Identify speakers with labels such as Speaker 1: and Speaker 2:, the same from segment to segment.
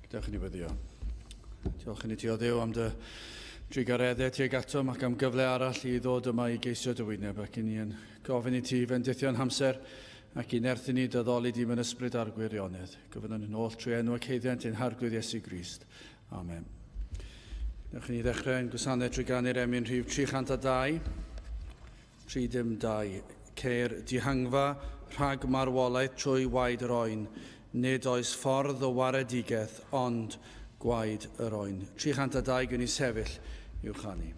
Speaker 1: Gadewch i ni weddio. Diolch i ni ti o Dduw am dy drugareddau tuag atom ac am gyfle arall i ddod yma i geisio dy wyneb ac i ni yn gofyn i ti fendithio'n hamser ac i nerthu ni dy ddoli di mewn ysbryd a'r gwirionedd. Gofynnwn hyn oll trwy enw ac haeddiant ein Harglwydd Iesu Grist. Amen. Newch i ni ddechrau ein gwasanaeth trwy ganu'r emyn rhif 302. 32. Ceir dihangfa rhag marwolaeth trwy waed yr oen. Nid oes ffordd o waredigaeth ond gwaed yr oen. 302 gwn i sefyll i'w chanu.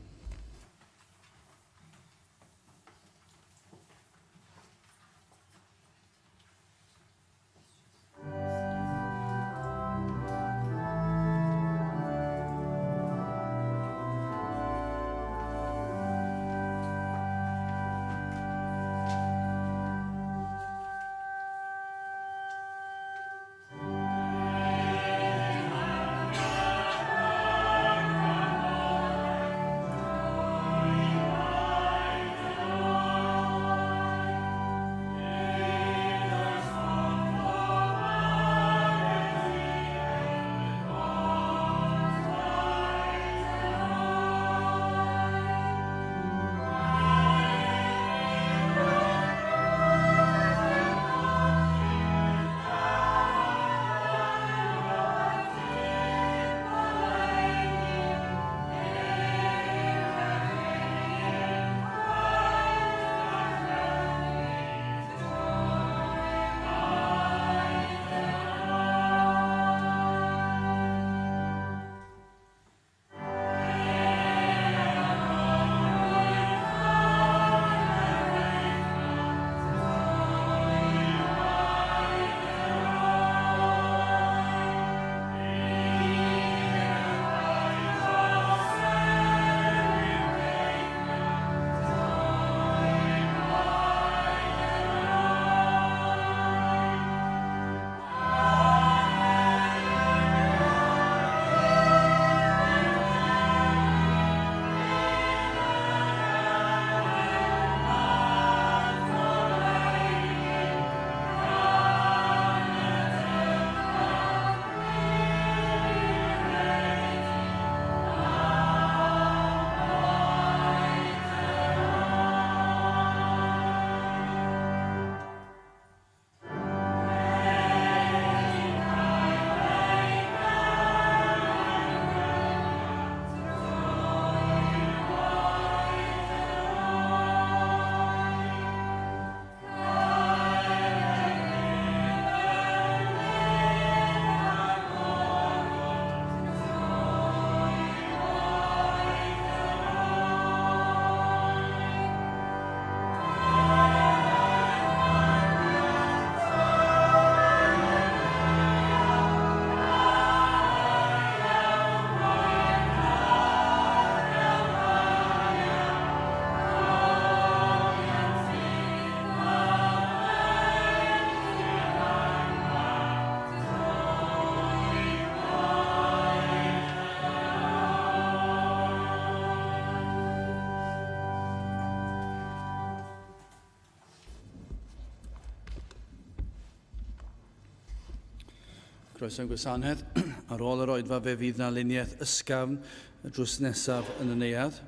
Speaker 1: Croeso i'n gwasanaeth. Ar ôl yr oedfa fe fydd na luniaeth ysgafn y drws nesaf yn y neuadd.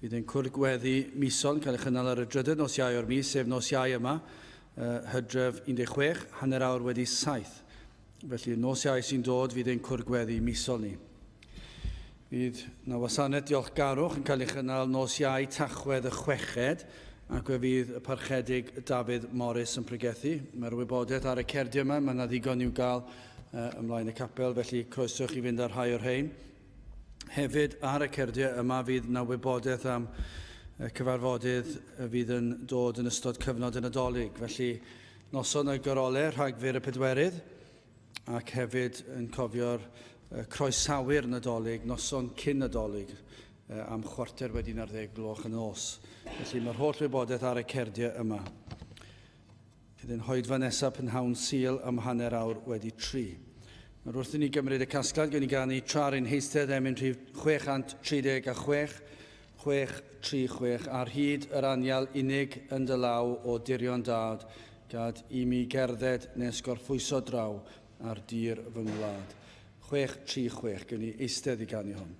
Speaker 1: Fydd ein cwrdd gweddi misol yn cael ei chynnal ar y drydedd nos Iau o'r mis, sef nos Iau yma, Hydref 16, hanner awr wedi saith. Felly, nos Iau sy'n dod fydd ein cwrdd gweddi misol ni. Fydd na wasanaeth diolchgarwch yn cael ei chynnal nos Iau Tachwedd y chweched, ac fe fydd y Parchedig Dafydd Morris yn pregethu. Mae'r wybodaeth ar y cerdiau yma, mae yna ddigon i'w gael uh, ymlaen y capel, felly croeso chi fynd ar rhai o'r rhain. Hefyd ar y cerdiau yma fydd na wybodaeth am y cyfarfodydd fydd yn dod yn ystod cyfnod y Nadolig. Felly noson y Gorole, Rhagfyr y Pedwerydd, ac hefyd yn cofio'r croesawu'r Nadolig, noson cyn Nadolig, am chwarter wedi 11 gloch y nos. Felly mae'r holl wybodaeth ar y cerdiau yma. Bydd ein hoedfa nesaf prynhawn Sul am hanner awr wedi tri. Nawr wrth i ni gymryd y casgliad, gewn ni ganu tra'r ein heistedd emyn rhif 636, 636, ar hyd yr anial unig yn dy law o dirion dad, gad i mi gerdded nes gorffwyso draw ar dir fy ngwlad. 636. Gewn ni eistedd i ganu hon.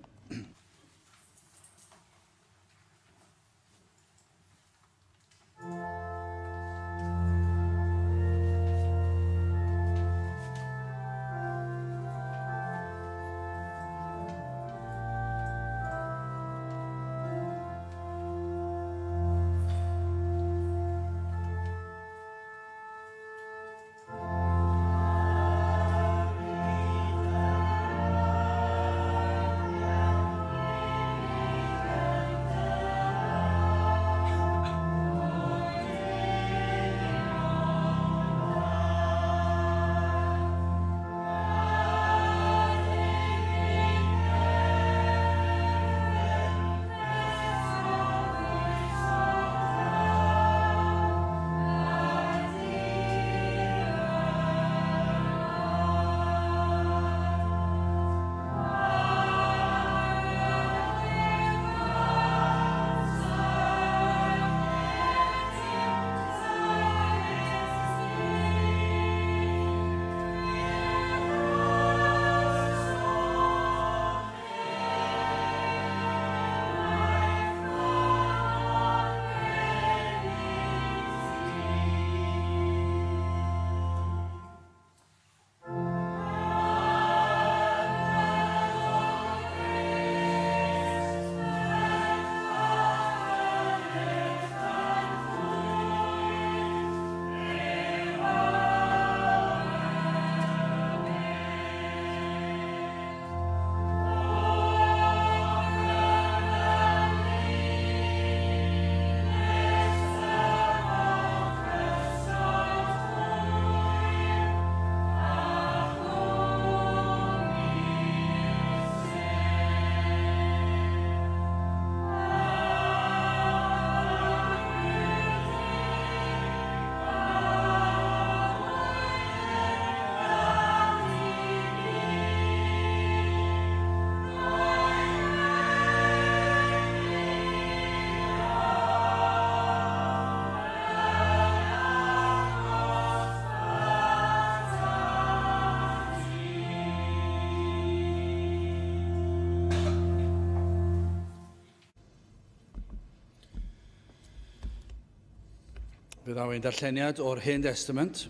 Speaker 1: Fe ddaw ein darlleniad o'r Hen Destament,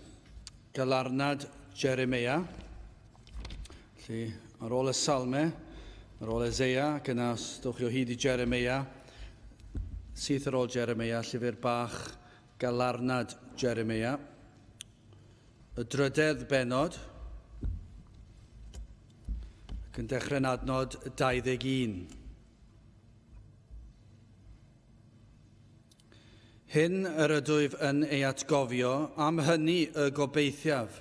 Speaker 1: Galarnad Jeremia. Felly, ar ôl y Salme, ar ôl Eseia, ac yna os dowch chi o hyd i Jeremia, syth ar ôl Jeremia, llyfr bach Galarnad Jeremia. Y drydedd benod, ac yn dechrau'n adnod 21. Hyn yr ydwyf yn ei atgofio, am hynny y gobeithiaf.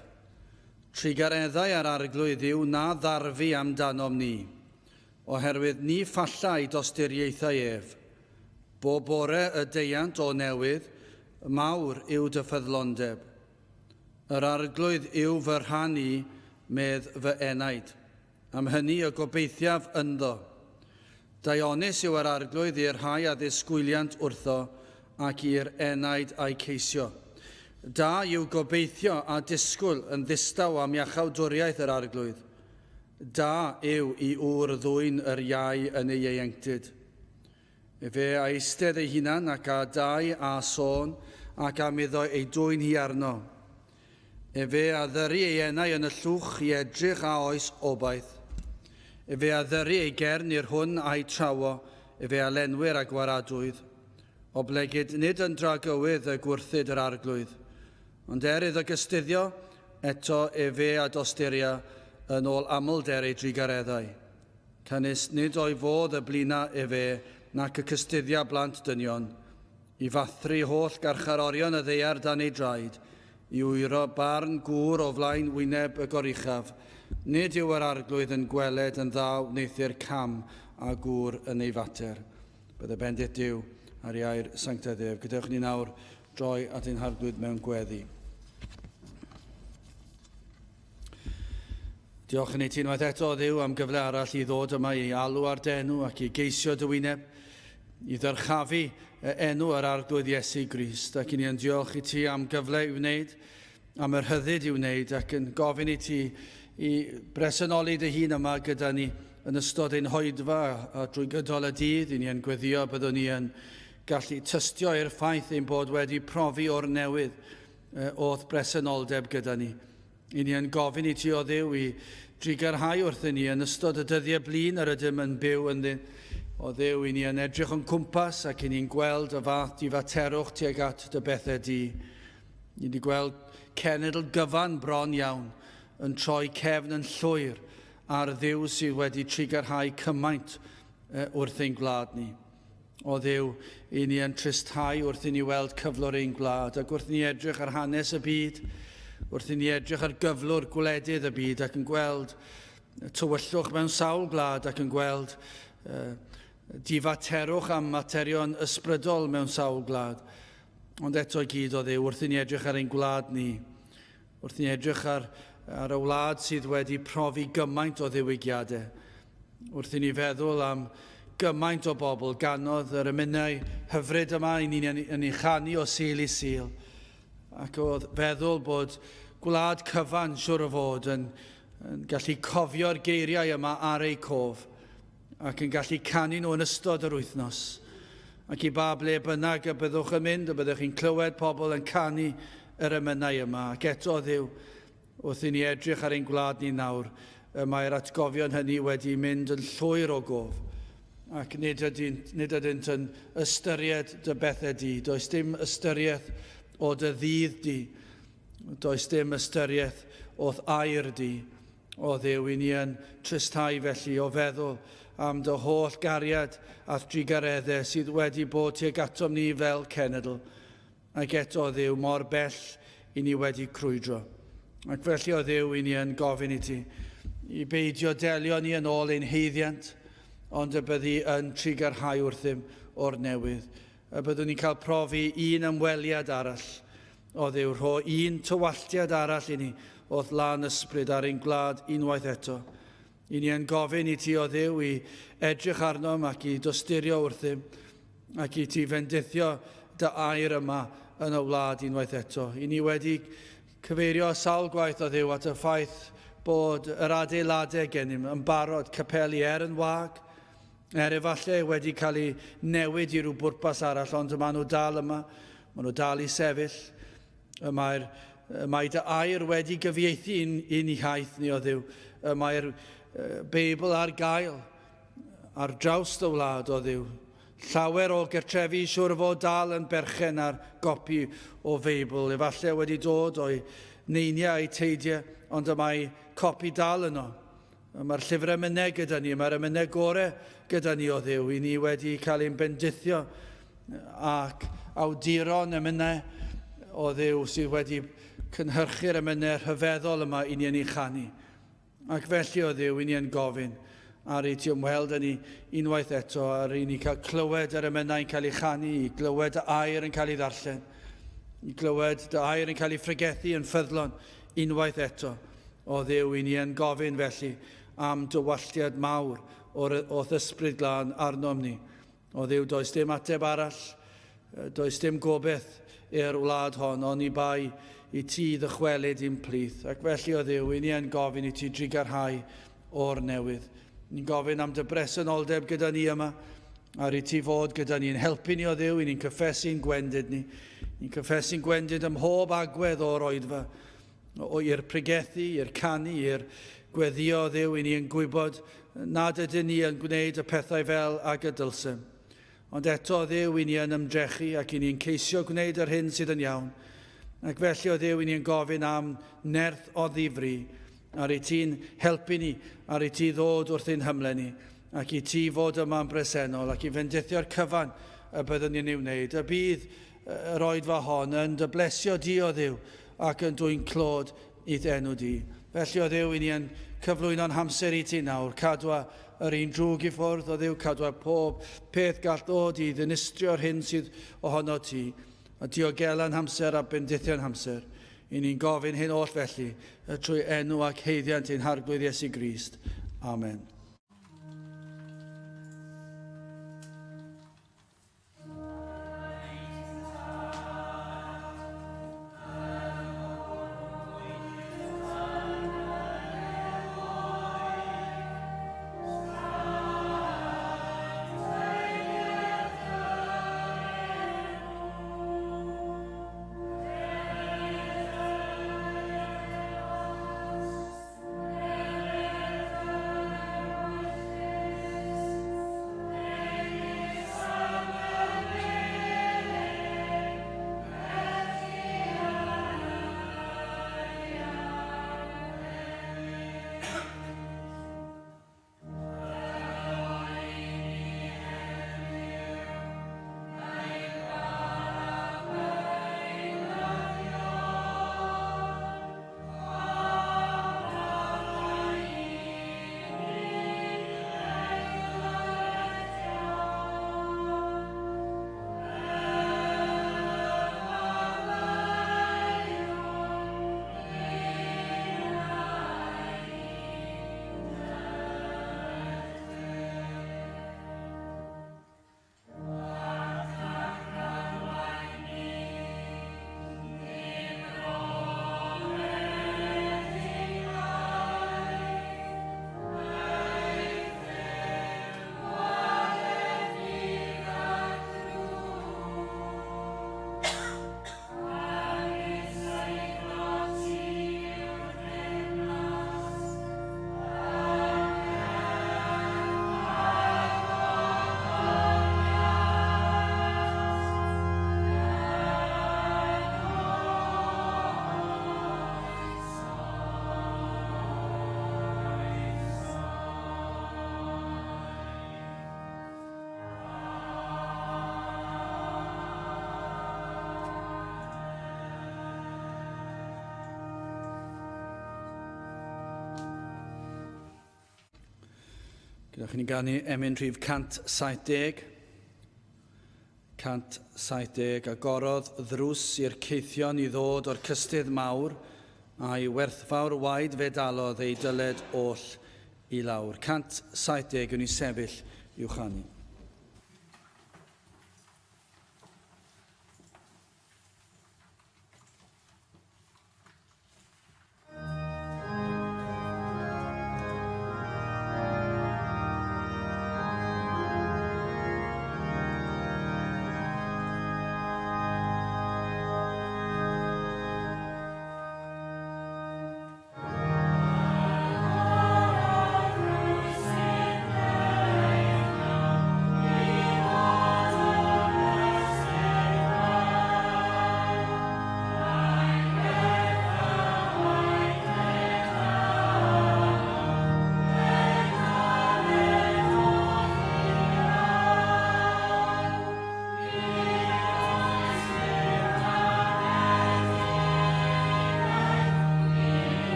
Speaker 1: Trugareddau ar Arglwydd yw na ddarfu amdanom ni, oherwydd ni phallai dosturiaethau ef. Bob bore y deuant o newydd, mawr yw dy ffyddlondeb. Yr Arglwydd yw fy rhan i, medd fy enaid. Am hynny y gobeithiaf ynddo. Daionus yw yr Arglwydd i'r rhai a ddisgwyliant wrtho, ac i'r enaid a'i ceisio. Da yw gobeithio a disgwyl yn ddistaw am iachawdwriaeth yr Arglwydd. Da yw i ŵr ddwyn yr iau yn ei ieuenctid. Efe a eistedd ei hunan ac a dau a sôn, ac am iddo ei dwyn hi arno. Efe a ddyry ei enau yn y llwch i edrych a oes obaith. Efe a ddyry ei gern i'r hwn a'i trawo, efe a lenwir â gwaradwydd. Oblegid nid yn dragywydd y gwrthyd yr Arglwydd. Ond er iddo gystuddio, eto efe a dosturia yn ôl amlder ei drugareddau. Canys nid o'i fodd y blina efe nac y cystuddia blant dynion, I fathru holl garcharorion y ddaear dan ei draed, i wyro barn gŵr o flaen wyneb y Goruchaf, nid yw yr Arglwydd yn gweled yn dda wneuthur cam â gŵr yn ei fater. Bydde bendith Duw ar ei air sanctaidd ef. Gadewch ni nawr droi at ein Harglwydd mewn gweddi. Diolch yn i ti unwaith eto, Dduw, am gyfle arall i ddod yma i alw ar dy enw ac i geisio dy wyneb, i ddyrchafu enw yr Arglwydd Iesu Grist. Ac i ni yn diolch i ti am gyfle i wneud, am yr rhyddid i wneud, ac yn gofyn i ti i bresenoli dy hun yma gyda ni yn ystod ein hoedfa a drwy gydol y dydd. I ni yn gweddio byddwn ni yn gallu tystio i'r ffaith ein bod wedi profi o'r newydd o'th bresenoldeb gyda ni. I ni yn gofyn i ti o Dduw i drugarhau wrthyn ni yn ystod y dyddiau blin yr ydym yn byw ynddyn. O Dduw, i ni yn edrych o'n cwmpas ac i ni'n gweld y fath difaterwch tuag at dy bethau di. Ni wedi gweld cenedl gyfan bron iawn yn troi cefn yn llwyr ar Dduw sydd wedi trugarhau cymaint wrth ein gwlad ni. O Dduw, i ni yn tristhau wrth i ni weld cyflwr ein gwlad, ac wrth i ni edrych ar hanes y byd, wrth i ni edrych ar gyflwr gwledydd y byd ac yn gweld tywyllwch mewn sawl gwlad ac yn gweld difaterwch am materion ysbrydol mewn sawl gwlad. Ond eto i gyd, o Dduw, wrth i ni edrych ar ein gwlad ni, wrth i ni edrych ar, ar y wlad sydd wedi profi gymaint o ddiwygiadau, Wrth i ni feddwl am gymaint o bobl ganodd yr emynau hyfryd yma i ni'n yn ei chanu o Sul i Sul, ac oedd feddwl bod gwlad cyfan siwr o fod yn, yn gallu cofio'r geiriau yma ar eu cof ac yn gallu canu nhw yn ystod yr wythnos. Ac i ba ble bynnag y byddwch yn mynd, y byddwch chi'n clywed pobl yn canu yr emynau yma. Ac eto, Dduw, Wrth i ni edrych ar ein gwlad ni nawr, y mae'r atgofion hynny wedi mynd yn llwyr o gof, ac nid ydynt, nid ydynt yn ystyried dy bethau di. Does dim ystyriaeth o dy ddydd di. Does dim ystyriaeth o'th air di. O Dduw, i ni yn tristhau felly o feddwl am dy holl gariad a'th drugareddau sydd wedi bod tuag atom ni fel cenedl. Ac eto, o Dduw, mor bell i ni wedi crwydro. Ac felly, o Dduw, i ni yn gofyn i ti i beidio delio ni yn ôl ein haeddiant, ond y byddi yn trugarhau wrthym o'r newydd. Y byddwn ni'n cael profi un ymweliad arall, o Dduw, rho un tywalltiad arall i ni o'th lân ysbryd ar ein gwlad unwaith eto. I ni yn gofyn i ti, o Dduw, i edrych arnom ac i dosturio wrthym, ac i ti fendithio dy air yma yn y wlad unwaith eto. I ni wedi cyfeirio sawl gwaith o Dduw at y ffaith bod yr adeiladau gennym yn barod, capeli er yn wag, er efallai wedi cael eu newid i ryw bwrpas arall, ond maen nhw dal yma, maen nhw dal i sefyll. Y mae'r y mae dy air wedi gyfieithu i'n, i'n iaith ni o Dduw. Y mae'r Beibl ar gael ar draws dy wlad o Dduw. Llawer o gertrefi siwr o fod dal yn berchen ar gopi o Feibl, efallai wedi dod o'i neiniau a'i teidiau, ond y mae copi dal yno. Y mae'r llyfr emynau gyda ni, mae'r emynau gore gyda ni o Dduw. I ni wedi cael ein bendithio ac awduron emynau o Dduw sydd wedi cynhyrchu'r emynau rhyfeddol yma i ni yn ei chanu. Ac felly o Dduw, i ni yn gofyn ar i ti ymweld â ni unwaith eto, ar i ni cael clywed yr emynau'n cael ei chanu, i glywed y air yn cael ei ddarllen, i glywed dy air yn cael ei phregethu yn ffyddlon unwaith eto. O Dduw, i ni yn gofyn felly am dywalltiad mawr o'r, o'th ysbryd glân arnom ni. O Dduw, does dim ateb arall, does dim gobeith i'r wlad hon, oni bai i ti ddychwelyd i'n plith. Ac felly, o Dduw, i ni yn gofyn i ti drugarhau o'r newydd. Ni'n gofyn am dy bresenoldeb gyda ni yma, ar i ti fod gyda ni yn helpu ni o Dduw, i ni'n cyffesu'n gwendid ni. Ni'n cyffesu'n gwendid ym mhob agwedd o'r oedfa, o i'r pregethu, i'r canu, i'r gweddio o Dduw, i ni yn gwybod nad ydyn ni yn gwneud y pethau fel ag y dylsem. Ond eto, o Dduw, i ni yn ymdrechu ac i ni'n ceisio gwneud yr hyn sydd yn iawn. Ac felly, o Dduw, i ni'n gofyn am nerth o ddifri, ar i ti'n helpu ni, ar i ti ddod wrth ein hymle ni, ac i ti fod yma'n bresennol, ac i fendithio'r cyfan y byddwn ni'n ei wneud. Y bydd yr oedfa hon yn dy blesio di, o Dduw, ac yn dwyn clod i'th enw di. Felly, o Dduw, i ni yn cyflwyno'n hamser i ti nawr. Cadwa yr un drwg i ffwrdd, o Dduw, cadwa pob peth gall ddod i ddinistrio'r hyn sydd ohono ti, a diogela'n hamser a bendithio'n hamser. I ni'n gofyn hyn oll felly, trwy enw ac haeddiant ein Harglwydd Iesu Grist. Amen. Gyda chi'n ganu emyn rhif 170. 170 agorodd ddrws i'r caethion i ddod o'r cystudd mawr, a'i werthfawr waed fe dalodd ei dyled oll i lawr. 170 yn i sefyll i'w chanu.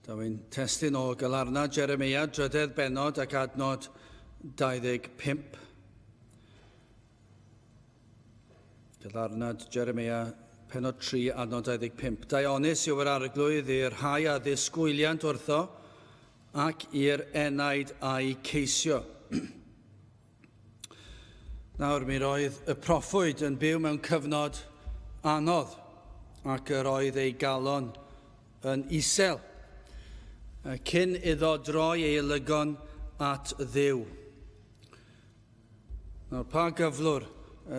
Speaker 1: Daw ein testun o Galarna Jeremeia, drydedd bennod ac adnod 25. Galarnad Jeremeia, pennod 3, adnod 25. Daionus yw yr arglwydd i'r rhai a ddisgwyliant wrtho ac i'r enaid a'i ceisio. Nawr, mi roedd y proffwyd yn byw mewn cyfnod anodd ac yr oedd ei galon yn isel cyn iddo droi ei olygon at Dduw. Nawr, pa gyflwr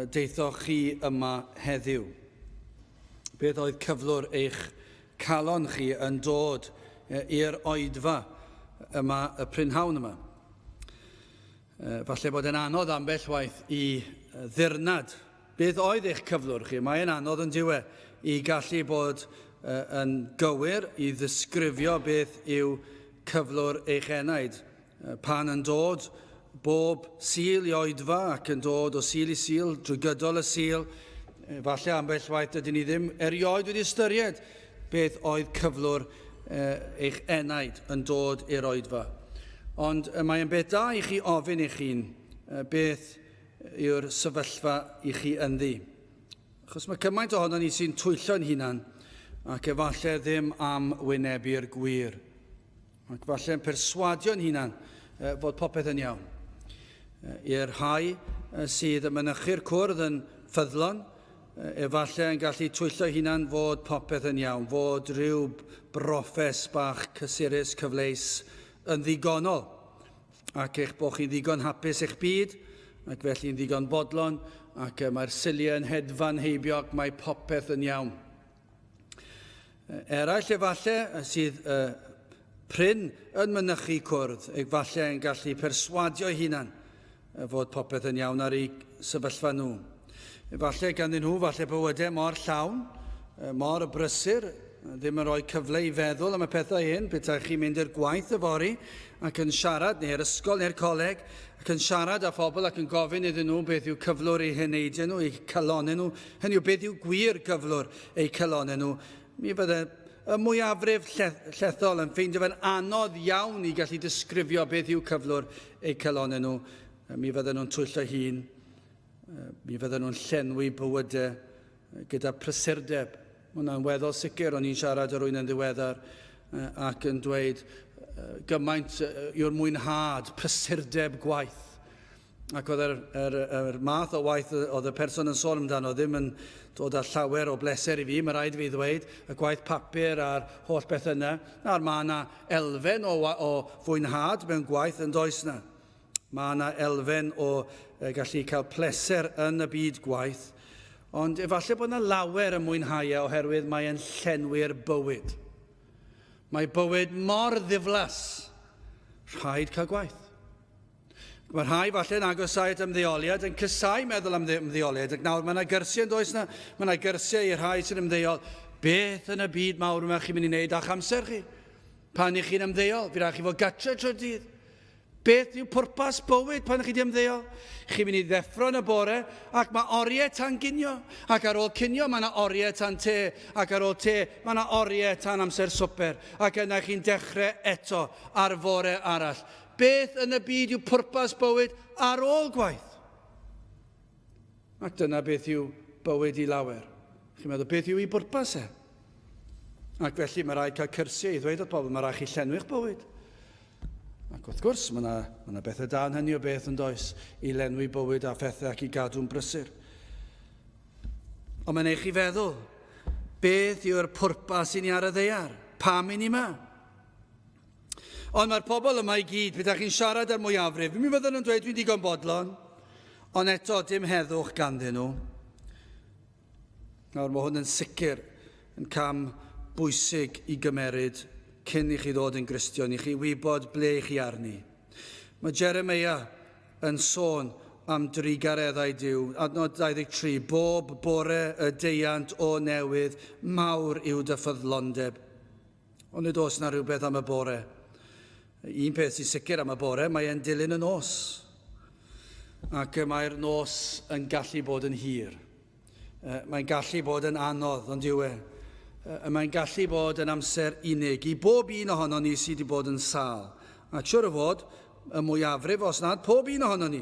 Speaker 1: deithoch chi yma heddiw? Beth oedd cyflwr eich calon chi yn dod i'r oedfa yma y prynhawn yma? Falle bod e'n anodd ambell waith i ddirnad beth oedd eich cyflwr chi. Mae'n anodd yn diwe i gallu bod yn gywir i ddisgrifio beth yw cyflwr eich enaid. Pan yn dod bob Sul i oedfa ac yn dod o Sul i Sul drwy gydol y Sul, falle ambell waith dydyn ni ddim erioed wedi ystyried beth oedd cyflwr eich enaid yn dod i'r oedfa. Ond mae'n beth da i chi ofyn i'ch hun beth yw'r sefyllfa i chi ynddi. Achos mae cymaint ohono ni sy'n twyllo'n hunan ac efallai ddim am wynebu'r gwir. Ac falle'n perswadio'n hunan fod popeth yn iawn. I'r rhai sydd yn mynychu'r cwrdd yn ffyddlon, efallai yn gallu twyllo hunan fod popeth yn iawn, fod rhyw broffes bach cysurus cyfleus yn ddigonol, ac eich bod chi'n ddigon hapus eich byd, ac felly'n ddigon bodlon, ac mae'r siliau yn hedfan heibio ac mae popeth yn iawn. Eraill efallai sydd prin yn mynychu cwrdd, efallai yn gallu perswadio eu hunan fod popeth yn iawn ar eu sefyllfa nhw. Efallai ganddyn nhw falle bywydau mor llawn, mor brysur, ddim yn rhoi cyfle i feddwl am y pethau hyn, petai chi'n mynd i'r gwaith yfory ac yn siarad, neu'r ysgol neu'r coleg, ac yn siarad â phobl ac yn gofyn iddyn nhw beth yw cyflwr eu heneidiau nhw, eu calonnau nhw, hynny yw beth yw gwir gyflwr eu calonnau nhw, mi fydde y mwyafrif llethol yn ffeindio fe'n anodd iawn i gallu disgrifio beth yw cyflwr eu calonnau nhw. Mi fydden nhw'n twyllo hun, mi fydden nhw'n llenwi bywydau gyda prysurdeb. Mae hwnna'n weddol sicr, o'n i'n siarad â rhywun yn ddiweddar ac yn dweud gymaint yw'r mwynhad, prysurdeb gwaith. Ac oedd yr, yr, yr math o waith oedd y person yn sôn amdano ddim yn dod â llawer o bleser i fi, mae rhaid i fi ddweud, y gwaith papur a'r holl beth yna. Nawr, mae yna elfen o, o fwynhad mewn gwaith yn does na. Mae yna elfen o gallu cael pleser yn y byd gwaith, ond efallai bod yna lawer yn mwynhau e oherwydd mae'n llenwi'r bywyd. Mae bywyd mor ddiflas, rhaid cael gwaith. Mae rhai falle yn agosáu at ymddeoliad, yn cysau meddwl am ymddeoliad, ac nawr mae yna gyrsiau yn does na, mae yna gyrsiau i'r rhai sy'n ymddeol. Beth yn y byd mawr yma chi'n mynd i wneud â'ch amser chi? Pan i chi'n ymddeol, fi rhaid chi fod gatre trwy'r dydd. Beth yw pwrpas bywyd pan chi wedi ymddeol? Chi'n mynd i ddeffro yn y bore ac mae oriau tan ginio, ac ar ôl cinio mae yna oriau tan te, ac ar ôl te mae yna oriau tan amser swper, ac yna chi'n dechrau eto ar fore arall. Beth yn y byd yw pwrpas bywyd ar ôl gwaith? Ac dyna beth yw bywyd i lawer. Chi'n meddwl, beth yw ei bwrpas e? Ac felly mae rhaid cael cyrsiau i ddweud wrth bobl, mae rhaid chi llenwi'ch bywyd. Ac wrth gwrs, mae yna, mae yna bethau da yn hynny o beth yn does, i lenwi bywyd a phethau ac i gadw'n brysur. Ond mae'n eich i feddwl, beth yw'r pwrpas i ni ar y ddeiar? Pam i ni yma? Ond mae'r pobl yma i gyd, pe chi'n siarad â'r mwyafrif, mi fydden nhw'n dweud dwi'n digon bodlon, ond eto dim heddwch ganddyn nhw. Nawr mae hwn yn sicr yn cam bwysig i gymeryd cyn i chi ddod yn Gristion, i chi wybod ble i chi arni. Mae Jeremia yn sôn am drugareddau Duw. Adnod 23, bob bore y deuant o newydd, mawr yw dy ffyddlondeb. Ond nid oes na rhywbeth am y bore. Un peth sy'n sicr am y bore, mae e'n dilyn y nos. Ac mae'r nos yn gallu bod yn hir. Mae'n gallu bod yn anodd, ond yw e? Mae'n gallu bod yn amser unig i bob un ohono ni sydd wedi bod yn sâl. Ac siwr o fod, y mwyafrif, os nad pob un ohono ni,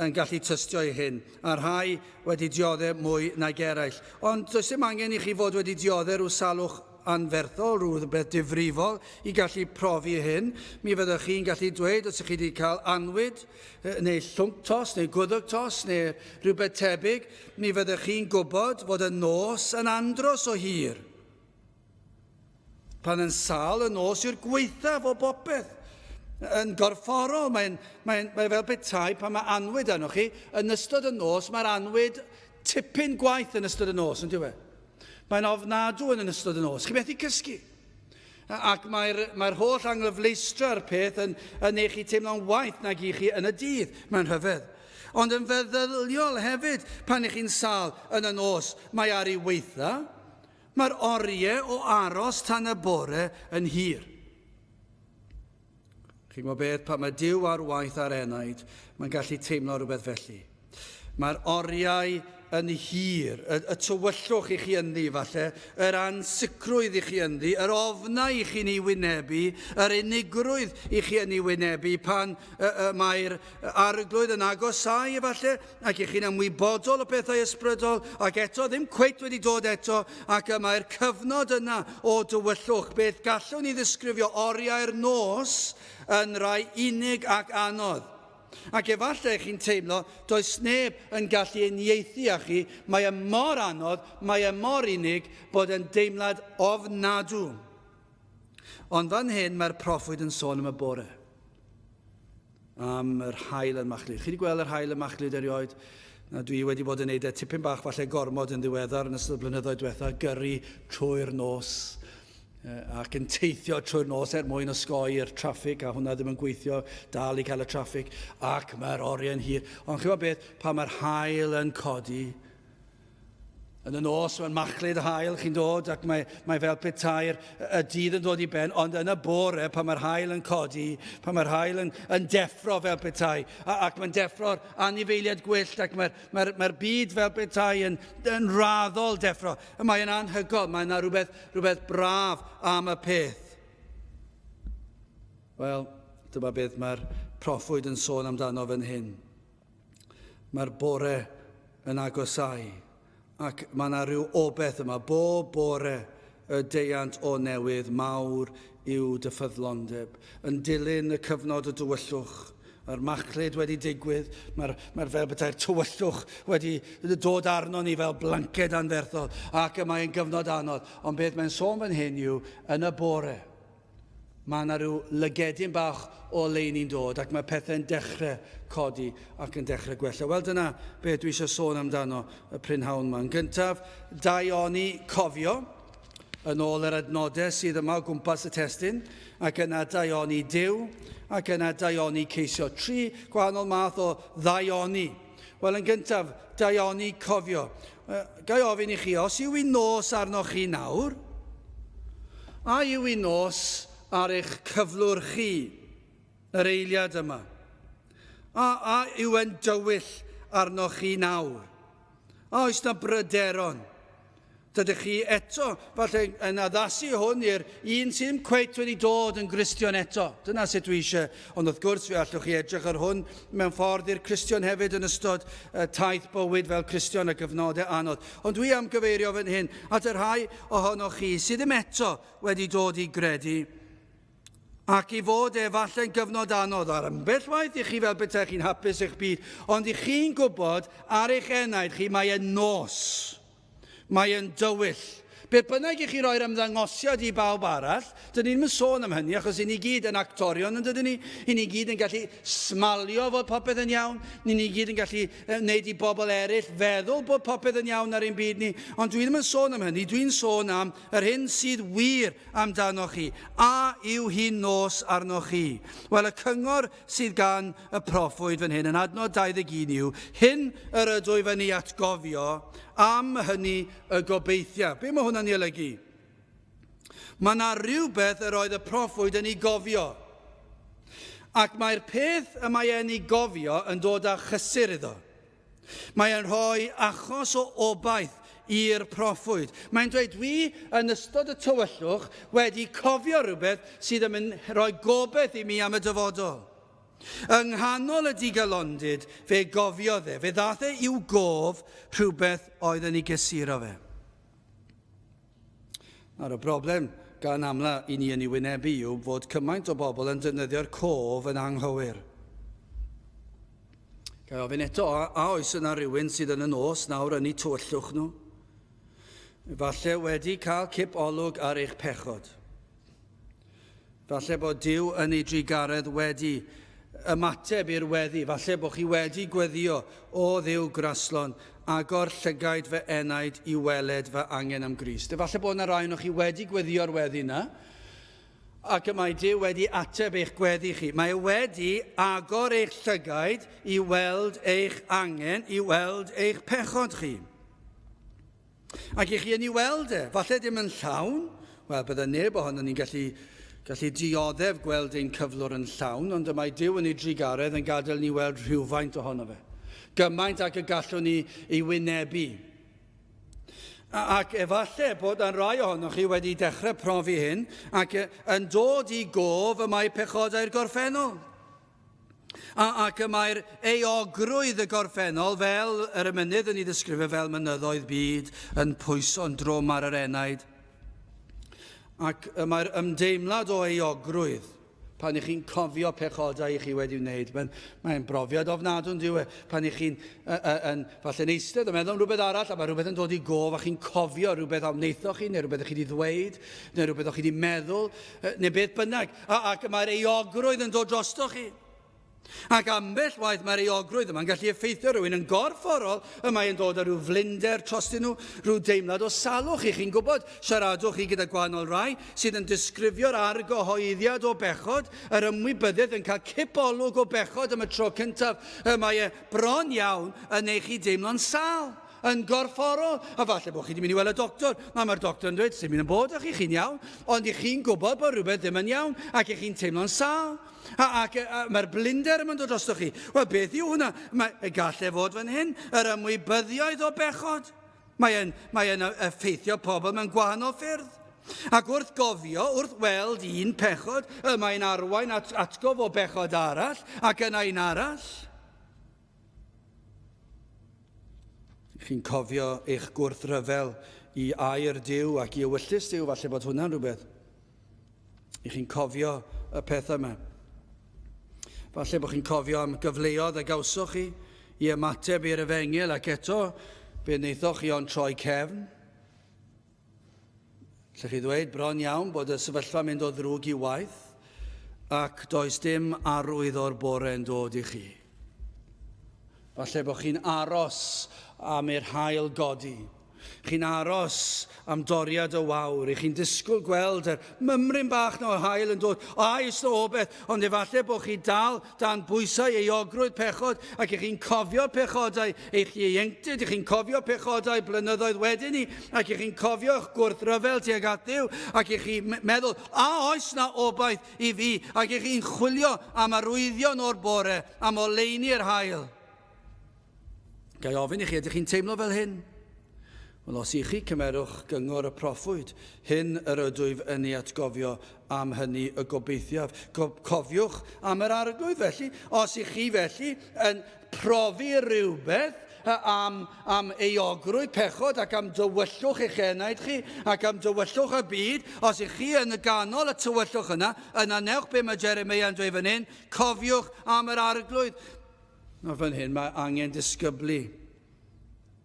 Speaker 1: yn gallu tystio i hyn, a rhai wedi dioddef mwy nag eraill. Ond does dim angen i chi fod wedi dioddef rhyw salwch anferthol, rhywbeth difrifol i gallu profi hyn. Mi fyddwch chi'n gallu dweud os ych chi wedi cael anwyd, neu llwnc tos, neu gwddwg tos, neu rhywbeth tebyg, mi fyddwch chi'n gwybod fod y nos yn andros o hir. Pan yn sâl y nos yw'r gwaethaf o bopeth. Yn gorfforol, mae'n mae, mae fel petai pan mae anwyd arnoch chi, yn ystod y nos, mae'r anwyd tipyn gwaith yn ystod y nos, yn diwe? Mae'n ofnadw yn ystod y nos. Chi methu cysgu. Ac mae'r mae holl anghyfleustra'r peth yn, yn eich chi teimlo'n waeth nag i chi yn y dydd. Mae'n rhyfedd. Ond yn feddyliol hefyd, pan ych chi'n sâl yn y nos, mae ar ei weitha. Mae'r oriau o aros tan y bore yn hir. Chi'n gwybod beth, pan mae Duw ar waith ar enaid, mae'n gallu teimlo rhywbeth felly. Mae'r oriau yn hir, y, y tywyllwch i chi ynddi falle, yr ansicrwydd i chi ynddi, yr ofnau i chi'n ei wynebu, yr unigrwydd i chi yn ei wynebu pan y, y, mae'r arglwydd yn agosáu efallai, ac i chi'n ymwybodol o bethau ysbrydol, ac eto ddim cweit wedi dod eto, ac y mae'r cyfnod yna o dywyllwch, beth gallwn ni ddisgrifio oriau'r nos yn rai unig ac anodd. Ac efallai chi'n teimlo, does neb yn gallu uniaethu â chi, mae e mor anodd, mae e mor unig, bod e'n deimlad ofnadw. Ond fan hyn mae'r proffwyd yn sôn am y bore. Am yr haul yn machlud. Chi wedi gweld yr haul yn machlud erioed? Na, dwi wedi bod yn neud e tipyn bach falle gormod yn ddiweddar yn ystod y blynyddoedd diwetha, gyrru trwy'r nos ac yn teithio trwy'r nos er mwyn osgoi'r traffig, a hwnna ddim yn gweithio, dal i cael y traffig, ac mae'r oriau'n hir. Ond chi'n gwybod beth, pan mae'r haul yn codi, yn y nos mae'n machlud haul chi'n dod ac mae, mae fel petai'r y dydd yn dod i ben, ond yn y bore pan mae'r haul yn codi, pan mae'r haul yn, yn deffro fel petai, a, ac mae'n deffro'r anifeiliaid gwyllt ac mae'r mae, mae byd fel petai yn, yn raddol deffro. Mae'n anhygoel, mae yna rhywbeth, rhywbeth braf am y peth. Wel, dyma beth mae'r proffwyd yn sôn amdano fan hyn. Mae'r bore yn agosau, ac mae yna rhyw obeth yma. Bob bore y deiant o newydd mawr yw dy ffyddlondeb. Yn dilyn y cyfnod o dywyllwch, Mae'r machlud wedi digwydd, mae'r, mae fel petai'r tywyllwch wedi dod arno ni fel blanced anferthol, ac y mae'n gyfnod anodd. Ond beth mae'n sôn fan hyn yw, yn y bore, mae yna rhyw lygedyn bach o leini'n dod ac mae pethau'n dechrau codi ac yn dechrau gwella. Wel, dyna beth dwi eisiau sôn amdano y prynhawn yma. Yn gyntaf, daioni cofio, yn ôl yr adnodau sydd yma o gwmpas y testun, ac yna daioni Duw, ac yna daioni ceisio. Tri gwahanol math o ddaioni. Wel, yn gyntaf, daioni cofio. Ga i ofyn i chi, os yw hi'n nos arnoch chi nawr, a yw hi'n nos ar eich cyflwr chi, yr eiliad yma? A, a yw e'n dywyll arnoch chi nawr? A oes na bryderon? Dydych chi eto, falle, yn addasu hwn i'r un sydd ddim cweit wedi dod yn Gristion eto. Dyna sut dwi eisiau. Ond wrth gwrs, fe allwch chi edrych ar hwn mewn ffordd i'r Cristion hefyd yn ystod taith bywyd fel Cristion a gyfnodau anodd. Ond dwi am gyfeirio fan hyn at y rhai ohonoch chi sydd ddim eto wedi dod i gredu Ac i fod e falle'n gyfnod anodd ar ambell waith i chi fel petaech chi'n hapus eich byd, ond i chi'n gwybod ar eich enaid chi mae e'n nos. Mae e'n dywyll. Beth bynnag i chi roi'r ymddangosiad i bawb arall, dyn ni ddim yn sôn am hynny achos i ni gyd yn actorion yn dydyn ni? I ni gyd yn gallu smalio fod popeth yn iawn, ni ni gyd yn gallu wneud i bobl eraill feddwl bod popeth yn iawn ar ein byd ni, ond dwi ddim yn sôn am hynny, dwi'n sôn am yr hyn sydd wir amdanoch chi. A yw hi'n nos arnoch chi? Wel, y cyngor sydd gan y proffwyd fan hyn yn adnod 21 yw, hyn yr ydwyf yn ei atgofio, am hynny y gobeithiaf. Be mae hwnna'n ei olygu? Mae yna rhywbeth yr oedd y proffwyd yn ei gofio. Ac mae'r peth y mae e'n ei gofio yn dod â chysur iddo. Mae e'n rhoi achos o obaith i'r proffwyd. Mae'n dweud, dwi yn ystod y tywyllwch wedi cofio rhywbeth sydd yn mynd rhoi gobaith i mi am y dyfodol. Yng nghanol y digalondid, fe gofiodd e, fe ddath e i'w gof rhywbeth oedd yn ei gysuro fe. Nawr, y broblem gan amla i ni yn ei wynebu yw fod cymaint o bobl yn defnyddio'r cof yn anghywir. Ga i ofyn eto, a, a oes yna rhywun sydd yn y nos nawr yn eu tywyllwch nhw? Falle wedi cael cip olwg ar eich pechod. Falle bod Duw yn ei drugaredd wedi ymateb i'r weddi. Falle bod chi wedi gweddio, o Dduw graslon, agor llygaid fy enaid i weled fy angen am Grist. Efallai bod yna rai ohonoch chi wedi gweddio'r weddi yna, ac y mae Duw wedi ateb eich gweddi chi. Mae e wedi agor eich llygaid i weld eich angen, i weld eich pechod chi. Ac i chi yn ei weld e, falle dim yn llawn, wel, bydde neb ohono ni'n gallu, gallu dioddef gweld ein cyflwr yn llawn, ond y mae Duw yn ei drugaredd yn gadael ni weld rhywfaint ohono fe. Gymaint ag y gallwn ni ei wynebu. Ac efallai bod yn rai ohonoch chi wedi dechrau profi hyn ac yn dod i gof y mae pechodau'r gorffennol. A, ac y mae'r euogrwydd y gorffennol fel yr emynydd yn ei ddisgrifio fel mynyddoedd byd yn pwyso'n drwm ar yr enaid. Ac y mae'r ymdeimlad o euogrwydd pan ych chi'n cofio pechodau i chi wedi wneud. Mae'n mae brofiad ofnadw yn dyw e, pan ych chi'n yn, falle'n eistedd yn meddwl am rhywbeth arall a mae rhywbeth yn dod i gof a chi'n cofio rhywbeth a wnaethoch chi neu rhywbeth ych chi wedi ddweud neu rhywbeth o'ch chi wedi meddwl neu beth bynnag. A, ac mae'r euogrwydd yn dod drostoch chi. Ac ambell waith mae'r euogrwydd yma'n gallu effeithio rhywun yn gorfforol, y mae yn dod â rhyw flinder trostyn nhw, rhyw deimlad o salwch. I chi'n gwybod, siaradwch chi gyda gwahanol rai sydd yn disgrifio'r argyhoeddiad o bechod, yr ymwybyddiaeth yn cael cipolwg o bechod am y tro cyntaf, y mae e bron iawn yn eich chi deimlo'n sâl yn gorfforol, a falle bod chi wedi mynd i weld y doctor, a mae'r doctor yn dweud, sy'n mynd yn bod â chi, chi'n iawn, ond i chi'n gwybod bod rhywbeth ddim yn iawn, ac i chi'n teimlo'n sâl. A, ac a, mae'r blinder yma'n dod drostoch chi. Wel, beth yw hwnna? Mae, y gall e fod fan hyn, yr ymwybyddiaeth o bechod. Mae'n mae effeithio pobl mewn gwahanol ffyrdd. Ac wrth gofio, wrth weld un pechod, y mae'n arwain at atgof o bechod arall, ac yna un arall. Chi'n cofio eich gwrthryfel i air Duw ac i ewyllys Duw, falle bod hwnna'n rhywbeth. I chi'n cofio y pethau yma. Falle bod chi'n cofio am gyfleoedd a gawsoch chi i ymateb i'r efengyl ac eto fe wnaethoch chi ond troi cefn. Lle chi ddweud bron iawn bod y sefyllfa mynd o ddrwg i waith ac does dim arwydd o'r bore yn dod i chi. Falle bod chi'n aros am i'r haul godi. Chi'n aros am doriad y wawr, i chi'n disgwyl gweld yr mymryn bach na o'r haul yn dod. Oes na obeith, ond efallai bod chi dal dan bwysau euogrwydd pechod ac i chi'n cofio pechodau eich ieuenctid, i chi'n cofio pechodau blynyddoedd wedyn ni, ac i chi'n cofio eich gwrthryfel tuag at Dduw, ac i chi'n meddwl, a oes na obaith i fi, ac i chi'n chwilio am arwyddion o'r bore, am oleuni'r haul. Ga i ofyn i chi, ydych chi'n teimlo fel hyn? Wel, os i chi, cymerwch gyngor y proffwyd. Hyn yr ydwyf yn ei atgofio am hynny y gobeithiaf. Cofiwch am yr arglwydd, felly. Os i chi, felly, yn profi rhywbeth am, am euogrwydd pechod ac am dywyllwch eich enaid chi ac am dywyllwch y byd, os i chi yn y ganol y tywyllwch yna, yna newch be mae Jeremia yn dweud fan hyn, cofiwch am yr arglwydd. Nawr fan hyn mae angen disgyblu.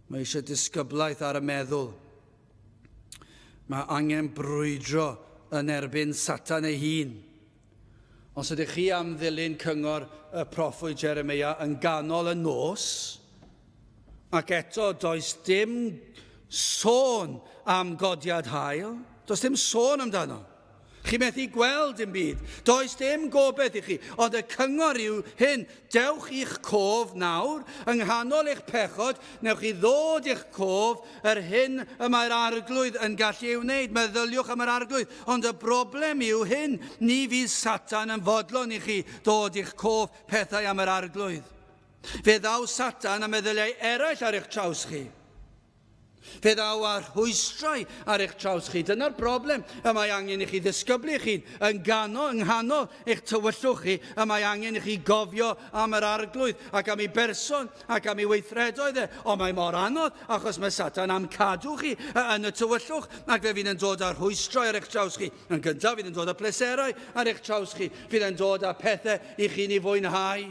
Speaker 1: Mae eisiau disgyblaeth ar y meddwl. Mae angen brwydro yn erbyn Satan ei hun. Os ydych chi am ddilyn cyngor y proffwyd Jeremia yn ganol y nos, ac eto does dim sôn am godiad haul, does dim sôn amdano. Chi methu gweld dim byd. Does dim gobeith i chi. Ond y cyngor yw hyn, dewch i'ch cof nawr, yng nghanol eich pechod, newch chi ddod i'ch cof yr hyn y mae'r arglwydd yn gallu ei wneud. Meddyliwch am yr arglwydd. Ond y broblem yw hyn, ni fydd Satan yn fodlon i chi ddod i'ch cof pethau am yr arglwydd. Fe ddaw Satan a meddyliau eraill ar eich traws chi. Fe ddaw â rhwystrau ar eich traws chi. Dyna'r broblem y mae angen i chi ddisgyblu eich hun yn ganol, yng nghanol eich tywyllwch chi, y mae angen i chi gofio am yr arglwydd ac am ei berson ac am ei weithredoedd e. Ond mae mor anodd achos mae Satan am cadw chi yn y tywyllwch ac fe fydd yn dod â rhwystrau ar eich traws chi. Yn gyntaf, fydd yn dod â pleserau ar eich traws chi. Fydd yn dod â pethau i chi'n ei fwynhau.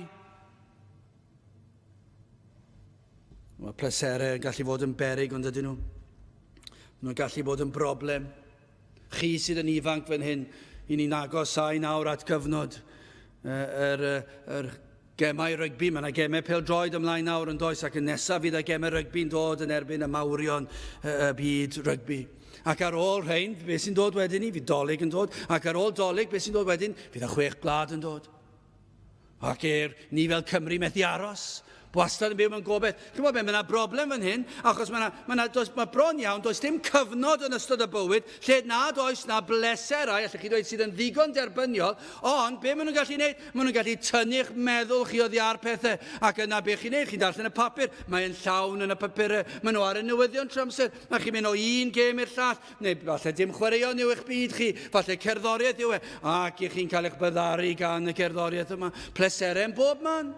Speaker 1: Mae pleserau yn gallu fod yn berig, ond ydyn nhw? Maen nhw'n gallu bod yn broblem. Chi sydd yn ifanc fan hyn, i ni'n agosau nawr at gyfnod yr, yr, yr gemau rygbi. Mae yna gemau pêl-droed ymlaen nawr yn does, ac yn nesaf fydd y gemau rygbi'n dod yn erbyn y mawrion y byd rygbi. Ac ar ôl rhain, beth sy'n dod wedyn ni? Fydd dolyg yn dod. Ac ar ôl dolyg, beth sy'n dod wedyn? Fydd y chwech gwlad yn dod. Ac er ni fel Cymru methu aros. Wastad yn byw mewn gobaith. Chi'n gwybod beth, mae yna broblem fan hyn, achos mae yna, mae yna, does, mae bron iawn, does dim cyfnod yn ystod y bywyd lle nad oes na bleserau, allwch chi dweud, sydd yn ddigon derbyniol, ond be maen nhw'n gallu gwneud? Maen nhw'n gallu tynnu'ch meddwl chi oddi ar pethau, ac yna be chi'n gwneud? Chi'n darllen y papur, mae'n llawn yn y papurau, maen nhw ar y newyddion trwy amser, a chi'n mynd o un gêm i'r llall, neu falle dim chwaraeon yw eich byd chi, falle cerddoriaeth yw e, ac i chi'n cael eich byddaru gan y gerddoriaeth yma. Pleserau yn bob man.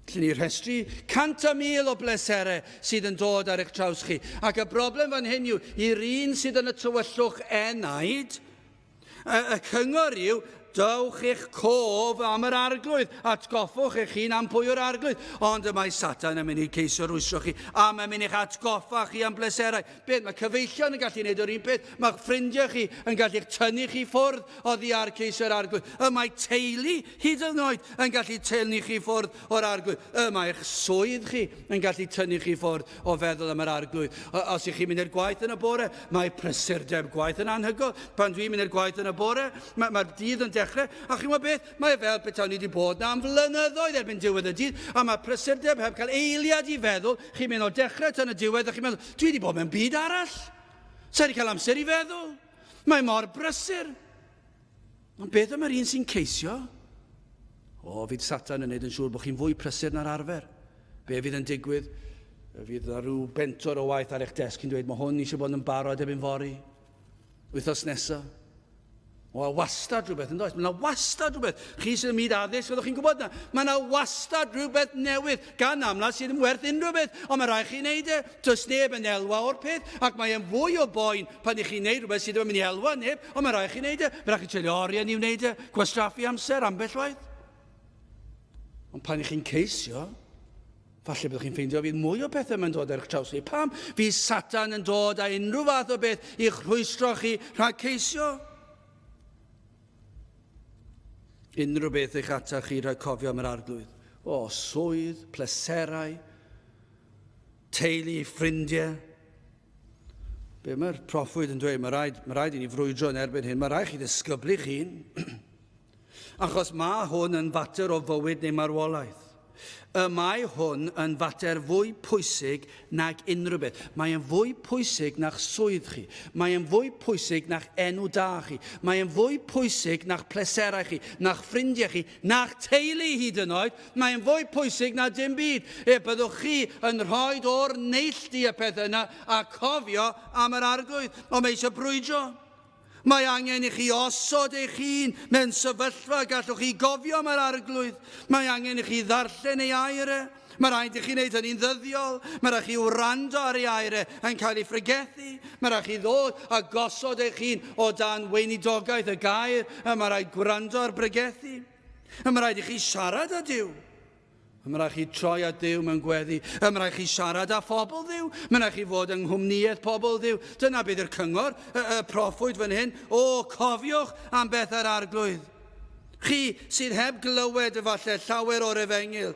Speaker 1: Allen ni rhestru 100,000 o bleserau sydd yn dod ar eich traws chi. Ac y broblem fan hyn yw, i'r un sydd yn y tywyllwch enaid, y, y cyngor yw, dowch eich cof am yr arglwydd, atgoffwch eich hun am pwy yw'r arglwydd. Ond y mae Satan yn mynd i ceisio rwystro chi, a mae'n mynd i'ch atgoffa chi am bleserau. Beth, mae cyfeillion yn gallu gwneud yr un peth, mae'ch ffrindiau chi yn gallu'ch tynnu chi ffwrdd oddi ar ceisio'r arglwydd. Y mae teulu hyd yn oed yn gallu tynnu chi ffwrdd o'r arglwydd. Y mae eich swydd chi yn gallu tynnu chi ffwrdd o feddwl am yr arglwydd. Os ych chi'n mynd i'r gwaith yn y bore, mae prysurdeb gwaith yn anhygoel. Pan dwi'n mynd i'r gwaith yn y bore, mae'r mae dydd yn dechrau, a chi'n gwybod beth? Mae e fel petawn ni wedi bod na am flynyddoedd erbyn diwedd y dydd, a mae prysurdeb heb cael eiliad i feddwl, chi'n mynd o dechrau tan y diwedd, a chi'n meddwl, dwi wedi bod mewn byd arall. Sa wedi cael amser i feddwl. Mae mor brysur. Ond beth am yr un sy'n ceisio? O, fydd Satan yn neud yn siŵr bod chi'n fwy prysur na'r arfer. Be fydd yn digwydd? Fydd yna rhyw bentor o waith ar eich desg chi'n dweud, mae hwn eisiau bod yn barod erbyn fory. Wythnos nesaf. O, a wastad rhywbeth, yn does? Mae yna wastad rhywbeth. Chi sydd yn myd addysg, fyddwch chi'n gwybod na. Mae yna wastad rhywbeth newydd, gan amla sydd yn werth unrhyw beth, ond mae rhaid chi wneud e. Does neb yn elwa o'r peth, ac mae e'n fwy o boen pan i chi'n wneud rhywbeth sydd ddim yn mynd i elwa neb, ond mae rhaid chi wneud e. Mae rhaid chi treulio oriau ni wneud e, gwastraffu amser ambell waith. Ond pan i chi'n ceisio, Falle byddwch chi'n ffeindio fydd mwy o bethau mae'n dod ar eich traws chi. Pam? Fydd Satan yn dod â unrhyw fath o beth i'ch rhwystro chi rhag ceisio. Unrhyw beth eich ata chi rhag cofio am yr arglwydd. O, swydd, pleserau, teulu, ffrindiau. Be mae'r proffwyd yn dweud? Mae rhaid, mae rhaid i ni frwydro yn erbyn hyn. Mae rhaid chi ddisgyblu chi'n. Achos mae hwn yn fater o fywyd neu marwolaeth. Y mae hwn yn fater fwy pwysig nag unrhyw beth. Mae yn fwy pwysig na'ch swydd chi. Mae yn fwy pwysig na'ch enw da chi. Mae yn fwy pwysig na'ch pleserau chi, na'ch ffrindiau chi, na'ch teulu hyd yn oed. Mae yn fwy pwysig na dim byd. E byddwch chi yn rhoi o'r neilltu y pethau yna a cofio am yr arglwydd. Ond mae eisiau brwydro. Mae angen i chi osod eich hun mewn sefyllfa gallwch chi gofio am yr Arglwydd. Mae angen i chi ddarllen ei air e. Mae rhaid i chi wneud hynny'n ddyddiol. Mae rhaid chi wrando ar ei air e yn cael ei phregethu. Mae rhaid chi ddod a gosod eich hun o dan weinidogaeth y gair. Mae rhaid gwrando ar bregethu. Mae rhaid i chi siarad â Duw. Mae'n rhaid chi troi at Dduw mewn gweddi. Mae'n rhaid chi siarad â phobl Dduw. Mae'n rhaid chi fod yng nghwmnïaeth pobl Dduw. Dyna bydd yr cyngor, y, y proffwyd fan hyn. O, cofiwch am beth yr arglwydd. Chi sydd heb glywed efallai llawer o'r efengyl.